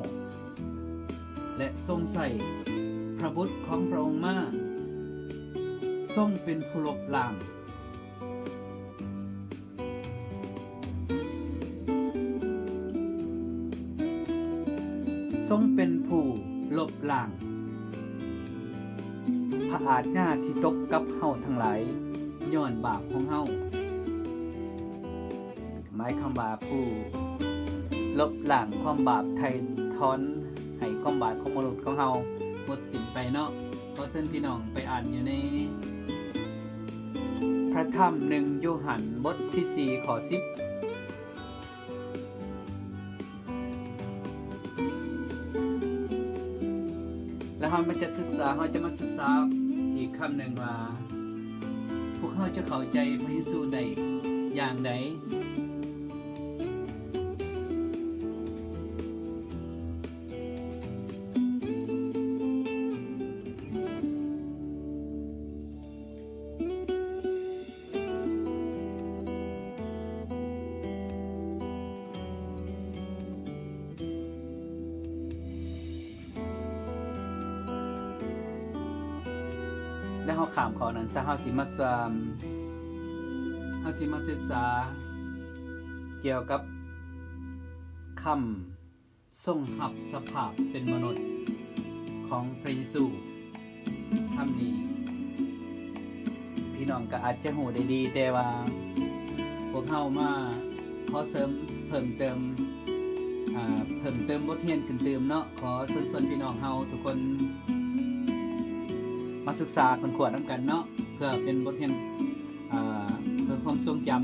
ແລະ ຊົງໃຊ້ພະບຸດຂອງພະອົງມາ, ຊົງເປັນຜູ້ລົບລ້າງ ຊົງເປັນຜູ້ລົບລ້າງພະອາດຍາທີ່ຕົກກັບເຮົາທັງຫຼາຍຍ້ອນບາບຂອງເຮົາ. ໝາຍຄວາມວ່າຜູ້ລົບລ້າງຄວາມບາບ, ໄຖ່ຖອນໃຫ້ຄວາມບາບຂອງມະນຸດຂອງເຮົາໝົດສິ້ນໄປເນາະ. ຂໍເຊີນພີ່ນ້ອງໄປອ່ານຢູ່ໃນພະທຳໜຶ່ງໂຢຮັນ ບົດທີສີ່ ຂໍ້ສິບ ແລ້ວເຮົາມາຈະສຶກສາ, ເຮົາຈະມາສຶກສາອີກຄຳໜຶ່ງວ່າ ພວກເຮົາຈະເຂົ້າໃຈພະເຢຊູໄດ້ຢ່າງໃດ? ແລ້ວເຮົາຂ້າມຂໍ້ນັ້ນຊະ, ເຮົາຊິມາ ເຮົາຊິມາສຶກສາກ່ຽວກັບຄຳ ຊົງຮັບສະພາບເປັນມະນຸດຂອງພະເຢຊູ. ຄຳນີ້ພີ່ນ້ອງກໍອາດຈະຮູ້ໄດ້ດີ, ແຕ່ວ່າພວກເຮົາມາຂໍເສີມເພີ່ມເຕີມ, ອາ, ເພີ່ມເຕີມບົດຮຽນຂຶ້ນຕື່ມເນາະ. ຂໍເຊີນຊວນພີ່ນ້ອງເຮົາທຸກຄົນມາສຶກສາຄົ້ນຄວ້ານຳກັນເນາະ, ເພື່ອເປັນບົດຮຽນ ອາ ເພື່ອຄວາມຊົງຈຳ.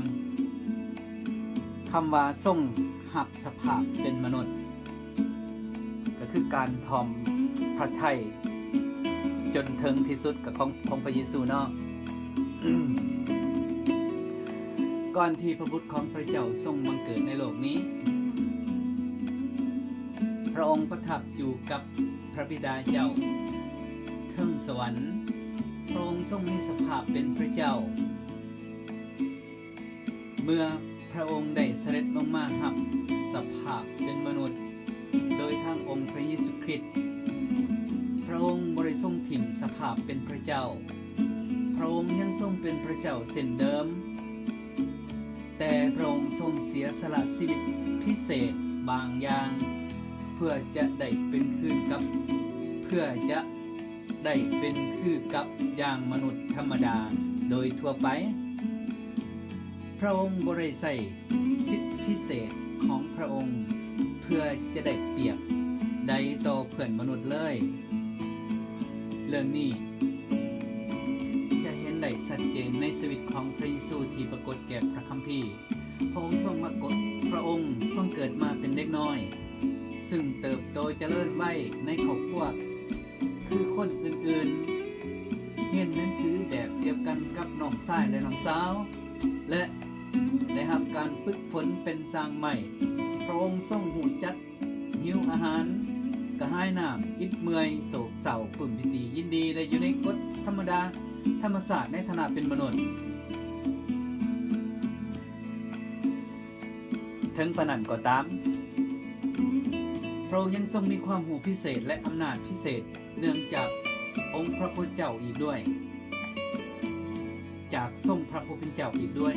ຄຳວ່າຊົງຮັບສະພາບເປັນມະນຸດ ກໍຄືການຖ່ອມພະໄທຈົນເຖິງທີ່ສຸດ ກໍຂອງ, ຂອງພະເຢຊູເນາະ. ກ່ອນທີ່ພະບຸດຂອງພະເຈົ້າຊົງບັງເກີດໃນໂລກນີ້, ພະອົງປະທັບຢູ່ກັບ ພະບິດາເຈົ້າເທິງສະຫວັນ, ພະອົງຊົງມີສະພາບເປັນພະເຈົ້າ. ເມື່ອພະອົງໄດ້ສະເດັດລົງມາຮັບສະພາບເປັນມະນຸດ ໂດຍທາງອົງພະເຢຊູຄຣິດ, ພະອົງບໍ່ໄດ້ຊົງຖິ້ມສະພາບເປັນພະເຈົ້າ. ພະອົງຍັງຊົງເປັນພະເຈົ້າເຊັ່ນເດີມ. ແຕ່ພຣະອົງຊົງເສຍສະຫຼະຊີວິດພິເສດບາງຢ່າງ ເພື່ອຈະໄດ້ເປັນຄືກັບ ເພື່ອຈະໄດ້ເປັນຄືກັບຢ່າງມະນຸດທຳມະດາໂດຍທົ່ວໄປ. ພຣະອົງບໍ່ໄດ້ໃຊ້ສິດພິເສດຂອງພຣະອົງເພື່ອຈະໄດ້ປຽບໃດຕໍ່ເພື່ອນມະນຸດເລີຍ. ເລື່ອງນີ້ຈະເຫັນໄດ້ຊັດເຈນໃນຊີວິດຂອງພຣະເຢຊູທີ່ປາກົດແກ່ພຣະຄຳພີ. ພຣະອົງຊົງມາກົດ ພຣະອົງຊົງເກີດມາເປັນເດັກນ້ອຍ ຊຶ່ງເຕີບໂຕຈະເລີນໄວໃນຄອບຄົວຄືຄົນອື່ນໆ, ຮຽນໜັງສືແບບດຽວກັນກັບນ້ອງຊາຍ ແລະ ນ້ອງສາວ ແລະ ໄດ້ຮັບການຝຶກຝົນເປັນຊ່າງໄມ້. ພຣະອົງຊົງຮູ້ຈັກຫິວອາຫານ, ກະຫາຍນ້ຳ, ອິດເມື່ອຍ, ໂສກເສົ້າ, ປຶ້ມປີຕິຍິນດີ ແລະ ຢູ່ໃນກົດທຳມະດາທຳມະຊາດໃນຖານະເປັນມະນຸດ. ເຖິງປານນັ້ນກໍຕາມ, ພຣະອົງຍັງຊົງມີຄວາມຮູ້ພິເສດ ແລະ ອຳນາດພິເສດ ເນື່ອງຈາກອົງພຣະຜູ້ເຈົ້າອີກດ້ວຍ, ຈາກຊົງພຣະຜູ້ເປັນເຈົ້າອີກດ້ວຍ.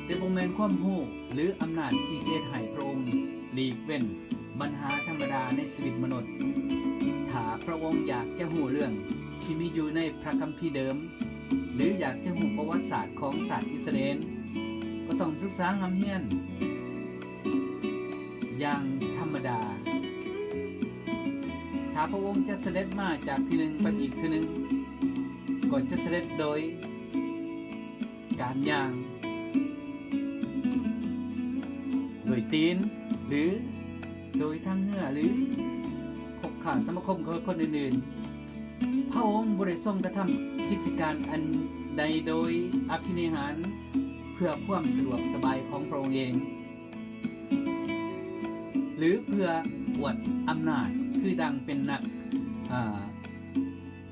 ແຕ່ບໍ່ແມ່ນຄວາມຮູ້ ຫຼື ອຳນາດທີ່ຈະເຮັດໃຫ້ພຣະອົງຫຼີກເວັ້ນບັນຫາທຳມະດາໃນຊີວິດມະນຸດ. ຖ້າພຣະອົງຢາກຈະຮູ້ເລື່ອງທີ່ມີຢູ່ໃນພຣະຄຳພີເດີມ, ຫຼື ຢາກຈະຮູ້ປະຫວັດສາດຂອງຊາດອິດສະຣາເອນ, ກໍຕ້ອງສຶກສາຮ່ຳຮຽນຢ່າງທຳມະດາ. ຖ້າພຣະອົງຈະສະເດັດມາຈາກທີ່ໜຶ່ງໄປອີກທີ່ໜຶ່ງ, ກໍຈະສະເດັດໂດຍການຍ່າງ, ໂດຍຕີນ, ຫຼື ໂດຍທາງເຮືອ, ຫຼື ຄົບຄ້າສະມາຄົມກັບຄົນອື່ນໆ. ພຣະອົງບໍ່ໄດ້ຊົງກະທຳກິດຈະການອັນໃດໂດຍອະພິນິຫານເພື່ອຄວາມສະດວກສະບາຍຂອງພຣະອົງເອງ ຫຼື ເພື່ອອວດອຳນາດຄືດັ່ງເປັນນັກ, ເອີ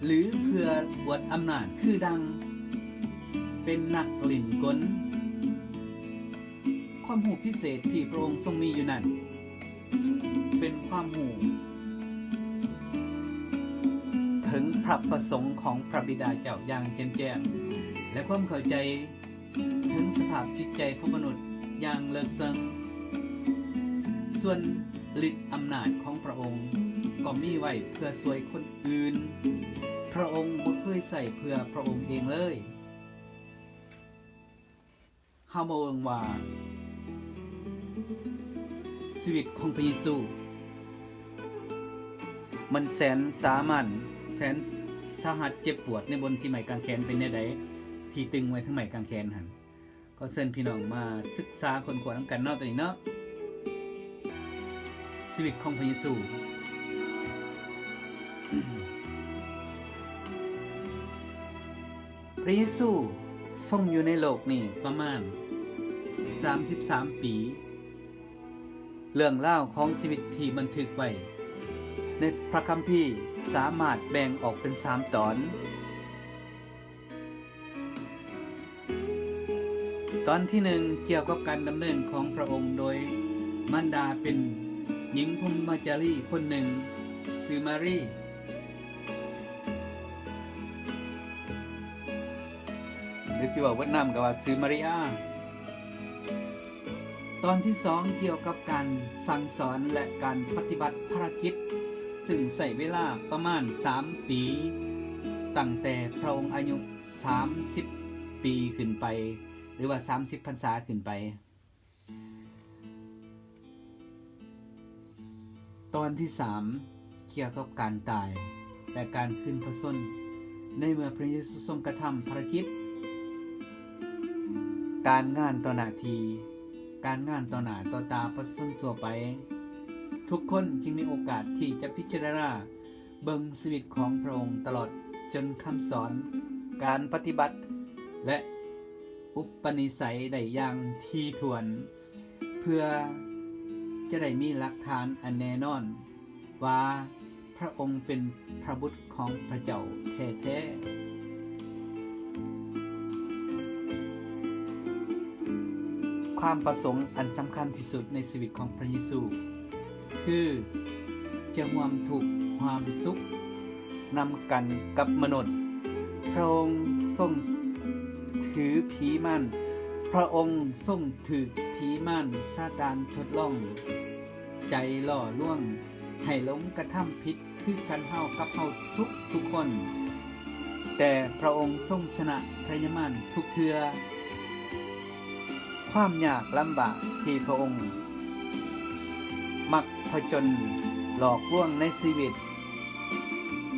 ຫຼື ເພື່ອອວດອຳນາດຄືດັ່ງເປັນນັກຫຼິ້ນກົນ. ຄວາມຮູ້ພິເສດທີ່ພຣະອົງຊົງມີຢູ່ນັ້ນ ເປັນຄວາມຮູ້ເຖິງພຣະປະສົງຂອງພຣະບິດາເຈົ້າຢ່າງແຈ່ມແຈ້ງ ແລະ ຄວາມເຂົ້າໃຈເຖິງສະພາບຈິດໃຈຂອງມະນຸດຢ່າງເລິກເຊິ່ງ. ສ່ວນລິດອຳນາດຂອງພຣະອົງກໍມີໄວ້ເພື່ອຊ່ວຍຄົນອື່ນ, ພຣະອົງບໍ່ເຄີຍໃຊ້ເພື່ອພຣະອົງເອງເລີຍ. ເຮົາມາເບິ່ງວ່າຊີວິດຂອງພຣະເຢຊູ ມັນແສນສາມັນ, ແສນສາຫັດເຈັບປວດໃນບົນທີ່ໄມ້ກາງແຂນເປັນແນວໃດ, ທີ່ຕຶງໄວ້ເທິງໄມ້ກາງແຂນຫັ້ນ. ຂໍເຊີນພີ່ນ້ອງມາສຶກສາຄົ້ນຄວ້ານຳກັນເນາະ ຕອນນີ້ເນາະ. ຊີວິດຂອງພຣະເຢຊູ. ພຣະເຢຊູຊົງຢູ່ໃນໂລກນີ້ປະມານສາມສິບສາມປີ. ເລື່ອງລາວຂອງຊີວິດທີ່ບັນທຶກໄວ້ໃນພຣະຄຳພີສາມາດແບ່ງອອກເປັນສາມຕອນ. ຕອນທີໜຶ່ງ ກ່ຽວກັບການດຳເນີນຂອງພຣະອົງໂດຍມານດາເປັນຍິງພົມມະຈາລີຄົນໜຶ່ງຊື່ມາຣີ ຫຼື ຊິເວົ້າຫວຽດນາມກໍວ່າຊື່ມາຣີອາ. ຕອນທີສອງ ກ່ຽວກັບການສັ່ງສອນ ແລະ ການປະຕິບັດພາລະກິດ, ຊຶ່ງໃຊ້ເວລາປະມານສາມປີ, ຕັ້ງແຕ່ພຣະອົງອາຍຸສາມສິບປີຂຶ້ນໄປ ຫຼືວ່າສາມສິບພັນສາຂຶ້ນໄປ. ຕອນທີສາມ ກ່ຽວກັບການຕາຍ ແລະ ການຄືນພະຊົນ. ໃນເມື່ອພຣະເຢຊູຊົງກະທຳພາລະກິດ, ການງານຕໍ່ໜ້າທີ່, ການງານຕໍ່ໜ້າຕໍ່ຕາປະຊາຊົນທົ່ວໄປ, ທຸກຄົນຈຶ່ງມີໂອກາດທີ່ຈະພິຈາລະນາ ເບິ່ງຊີວິດຂອງພຣະອົງຕະຫຼອດຈົນຄຳສອນ, ການປະຕິບັດ ແລະ ອຸປະນິໄສໄດ້ຢ່າງຖີ່ຖ້ວນ, ເພື່ອຈະໄດ້ມີຫຼັກຖານອັນແນ່ນອນວ່າພຣະອົງເປັນພຣະບຸດຂອງພຣະເຈົ້າແທ້ໆ. ຄວາມປະສົງອັນສຳຄັນທີ່ສຸດໃນຊີວິດຂອງພຣະເຢຊູ ຄືຈະຮ່ວມທຸກຮ່ວມສຸກນຳກັນກັບມະນຸດ. ພຣະອົງຊົງຖື ຖືຜີມານ, ພະອົງຊົງຖືກຜີມານຊາຕານທົດລອງໃຈຫຼໍ່ລວງໃຫ້ຫຼົງກະທຳຜິດຄືກັນຮາວກັບເຮົາທຸກໆຄົນ, ແຕ່ພະອົງຊົງຊະນະພະຍາມານທຸກເທື່ອ. ຄວາມຍາກລຳບາກທີ່ພະອົງມັກຜະຈົນຫຼອກລວງໃນຊີວິດ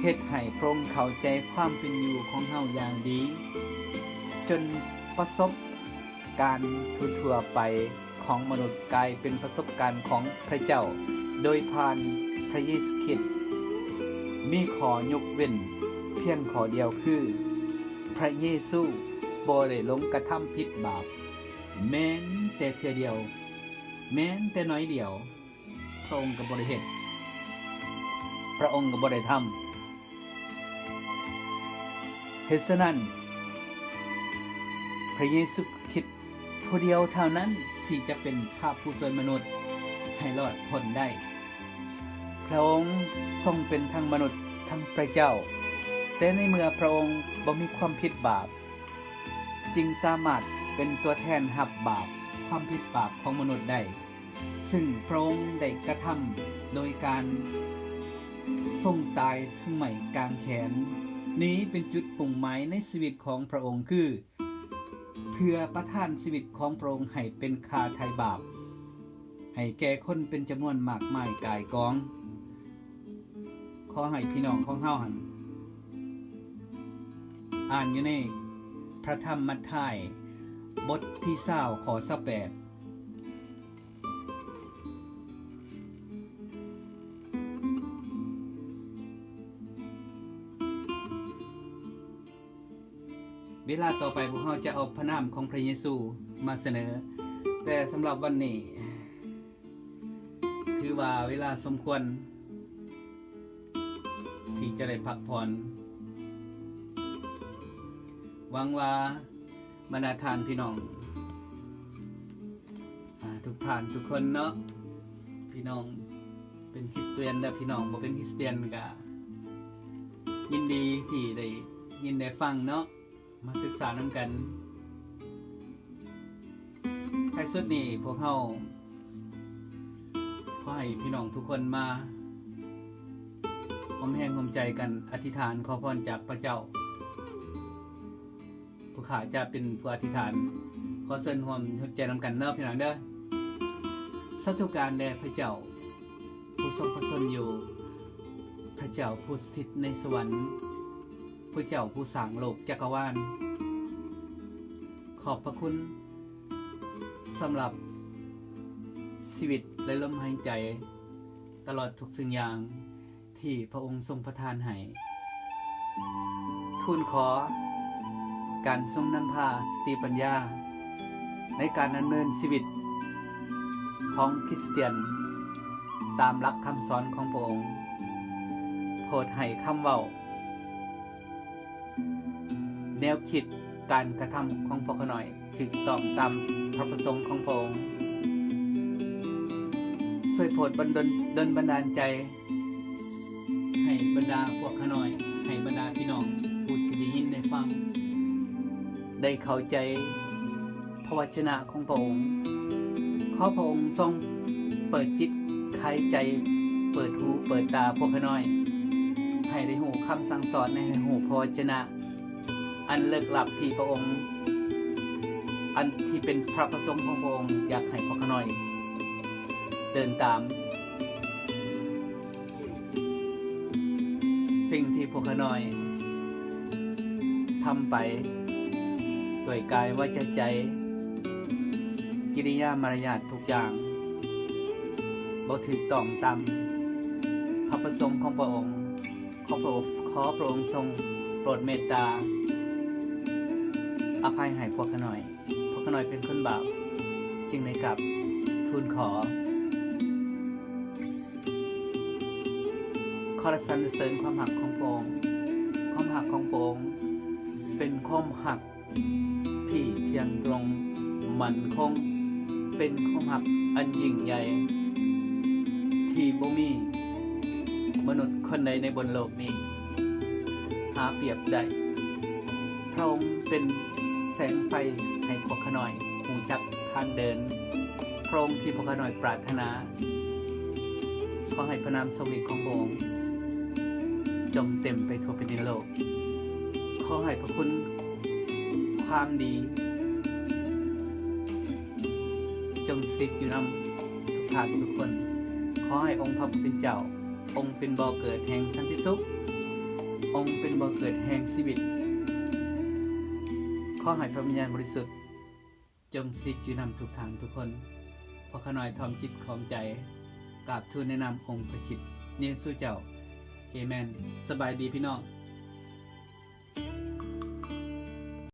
ເຮັດໃຫ້ພະອົງເຂົ້າໃຈຄວາມເປັນຢູ່ຂອງເຮົາຢ່າງດີ, ຈົນປະສົບການທົ່ວໆໄປຂອງມະນຸດກາຍເປັນປະສົບການຂອງພະເຈົ້າ ໂດຍຜ່ານພະເຢຊູຄຣິດ. ມີຂໍ້ຍົກເວັ້ນພຽງຂໍ້ດຽວຄື ພະເຢຊູບໍ່ໄດ້ຫຼົງກະທຳຜິດບາບ ແມ່ນແຕ່ເທື່ອດຽວ, ແມ່ນແຕ່ໜ້ອຍດຽວ. ພະອົງກໍບໍ່ໄດ້ເຮັດ, ພະອົງກໍບໍ່ໄດ້ທຳ. ເຫດສະນັ້ນ, ພະເຢຊູຄຣິດຜູ້ດຽວເທົ່ານັ້ນທີ່ຈະເປັນພະຜູ້ຊ່ວຍມະນຸດໃຫ້ລອດພົ້ນໄດ້. ພະອົງຊົງເປັນທັງມະນຸດທັງພະເຈົ້າ, ແຕ່ໃນເມື່ອພະອົງບໍ່ມີຄວາມຜິດບາບ, ຈຶ່ງສາມາດເປັນຕົວແທນຮັບບາບ, ຄວາມຜິດບາບຂອງມະນຸດໄດ້. ຊຶ່ງພະອົງໄດ້ກະທຳໂດຍການຊົງຕາຍເທິງໄມ້ກາງແຂນ. ນີ້ເປັນຈຸດມຸ່ງໝາຍໃນຊີວິດຂອງພະອົງ, ຄືເພື່ອປະທານຊີວິດຂອງພະອົງໃຫ້ເປັນຄ່າໄຖ່ບາບ ໃຫ້ແກ່ຄົນເປັນຈຳນວນມາກມາຍກ່າຍກອງ. ຂໍໃຫ້ພີ່ນ້ອງຂອງເຮົາຫັ້ນ ອ່ານຢູ່ໃນພະທຳມັດທາຍ ບົດທີຊາວ ຂໍ້ຊາວແປດ. ເວລາຕໍ່ໄປພວກເຮົາຈະເອົາພະນາມຂອງພະເຢຊູມາສະເໜີ, ແຕ່ສຳລັບວັນນີ້ ຖືວ່າເວລາສົມຄວນທີ່ຈະໄດ້ພັກຜ່ອນ. ຫວັງວ່າບັນດາທ່ານພີ່ນ້ອງ ອາ ທຸກທ່ານທຸກຄົນເນາະ, ພີ່ນ້ອງເປັນຄຣິສຕຽນ ແລະ ພີ່ນ້ອງບໍ່ເປັນຄຣິສຕຽນ ກະຍິນດີທີ່ໄດ້ຍິນໄດ້ຟັງເນາະ. ມາສຶກສານຳກັນ. ທ້າຍສຸດນີ້ພວກເຮົາຂໍໃຫ້ພີ່ນ້ອງທຸກຄົນມາຮ່ວມແຮງຮ່ວມໃຈກັນອະທິຖານຂໍພອນຈາກພະເຈົ້າ. ຜູ້ຂ້າຈະເປັນຜູ້ອະທິຖານ. ຂໍເຊີນຮ່ວມຫົວໃຈນຳກັນເດີພີ່ນ້ອງເດີ. ສາທຸການແດ່ພະເຈົ້າ ຜູ້ຊົງພະຊົນຢູ່, ພະເຈົ້າຜູ້ສະຖິດໃນສະຫວັນ, ພະເຈົ້າຜູ້ສ້າງໂລກຈັກກະວານ, ຂອບພະຄຸນສຳລັບຊີວິດ ແລະ ລົມຫາຍໃຈ ຕະຫຼອດທຸກສິ່ງຢ່າງທີ່ພະອົງຊົງປະທານໃຫ້. ທູນຂໍການຊົງນຳພາສະຕິປັນຍາ ໃນການດຳເນີນຊີວິດຂອງຄຣິສຕຽນຕາມຫຼັກຄຳສອນຂອງພະອົງ. ໂປດໃຫ້ຄຳເວົ້າ, ແນວຄິດ, ການກະທຳຂອງພວກຂ້ານ້ອຍຖືກຕ້ອງຕາມພະປະສົງຂອງພະອົງ. ຊ່ວຍໂປດບັນດົນ ດົນບັນດານໃຈ ໃຫ້ບັນດາພວກຂ້ານ້ອຍ, ໃຫ້ບັນດາພີ່ນ້ອງຜູ້ທີ່ໄດ້ຍິນໄດ້ຟັງ ໄດ້ເຂົ້າໃຈພະວະຈະນະຂອງພະອົງ. ຂໍພະອົງຊົງເປີດຈິດຂາຍໃຈ, ເປີດຫູເປີດຕາພວກຂ້ານ້ອຍ ໃຫ້ໄດ້ຮູ້ຄຳສັ່ງສອນ, ໃຫ້ຮູ້ພະວະຈະນະ ອັນເລິກລັບທີ່ພະອົງ ອັນທີ່ເປັນພະປະສົງຂອງພະອົງ ຢາກໃຫ້ພວກຂ້ານ້ອຍເດີນຕາມ. ສິ່ງທີ່ພວກຂ້ານ້ອຍທຳໄປດ້ວຍກາຍ ວາຈາ ໃຈ, ກິລິຍາມາລະຍາດທຸກຢ່າງ ບໍ່ຖືກຕ້ອງຕາມພະປະສົງຂອງພະອົງ. ຂໍພະອົງ ຂໍພະອົງຊົງໂປດເມດຕາອະໄພໃຫ້ພວກຂ້ານ້ອຍ. ພວກຂ້ານ້ອຍເປັນຄົນບາບ, ຈຶ່ງໄດ້ກາບທູນຂໍ. ຂໍລະສັນລະເສີນຄວາມຮັກຂອງພະອົງ. ຄວາມຮັກຂອງພະອົງເປັນຄວາມຮັກ ທີ່ທ່ຽງຕົງໝັ້ນຄົງ, ເປັນຄວາມຮັກອັນຍິ່ງໃຫຍ່ ທີ່ບໍ່ມີມະນຸດຄົນໃດໃນບົນໂລກນີ້ຫາປຽບໄດ້. ພະອົງເປັນ ແສງໄຟໃຫ້ພວກຂ້ານ້ອຍຮູ້ຈັກທາງເດີນ ພະອົງທີ່ພວກຂ້ານ້ອຍປາດຖະໜາ. ຂໍໃຫ້ພະນາມຊົງດີຂອງພະອົງຈົ່ງເຕັມໄປທົ່ວແຜ່ນດິນໂລກ. ຂໍໃຫ້ພະຄຸນຄວາມດີ ຈົ່ງສະຖິດຢູ່ນຳທຸກທ່ານທຸກຄົນ. ຂໍໃຫ້ອົງພະຜູ້ເປັນເຈົ້າ ອົງເປັນບໍ່ເກີດແຫ່ງສັນຕິສຸກ, ອົງເປັນບໍ່ເກີດແຫ່ງຊີວິດ. ຂໍໃຫ້ພະວິນຍານບໍລິສຸດ ຈົ່ງສະຖິດຢູ່ນຳທຸກທ່ານທຸກຄົນ. ພວກຂ້ານ້ອຍຖ່ອມຈິດຖ່ອມໃຈ ກາບທູນໃນນາມອົງພະຄຣິດເຢຊູເຈົ້າ. ເອເມນ. ສະບາຍດີພີ່ນ້ອງ.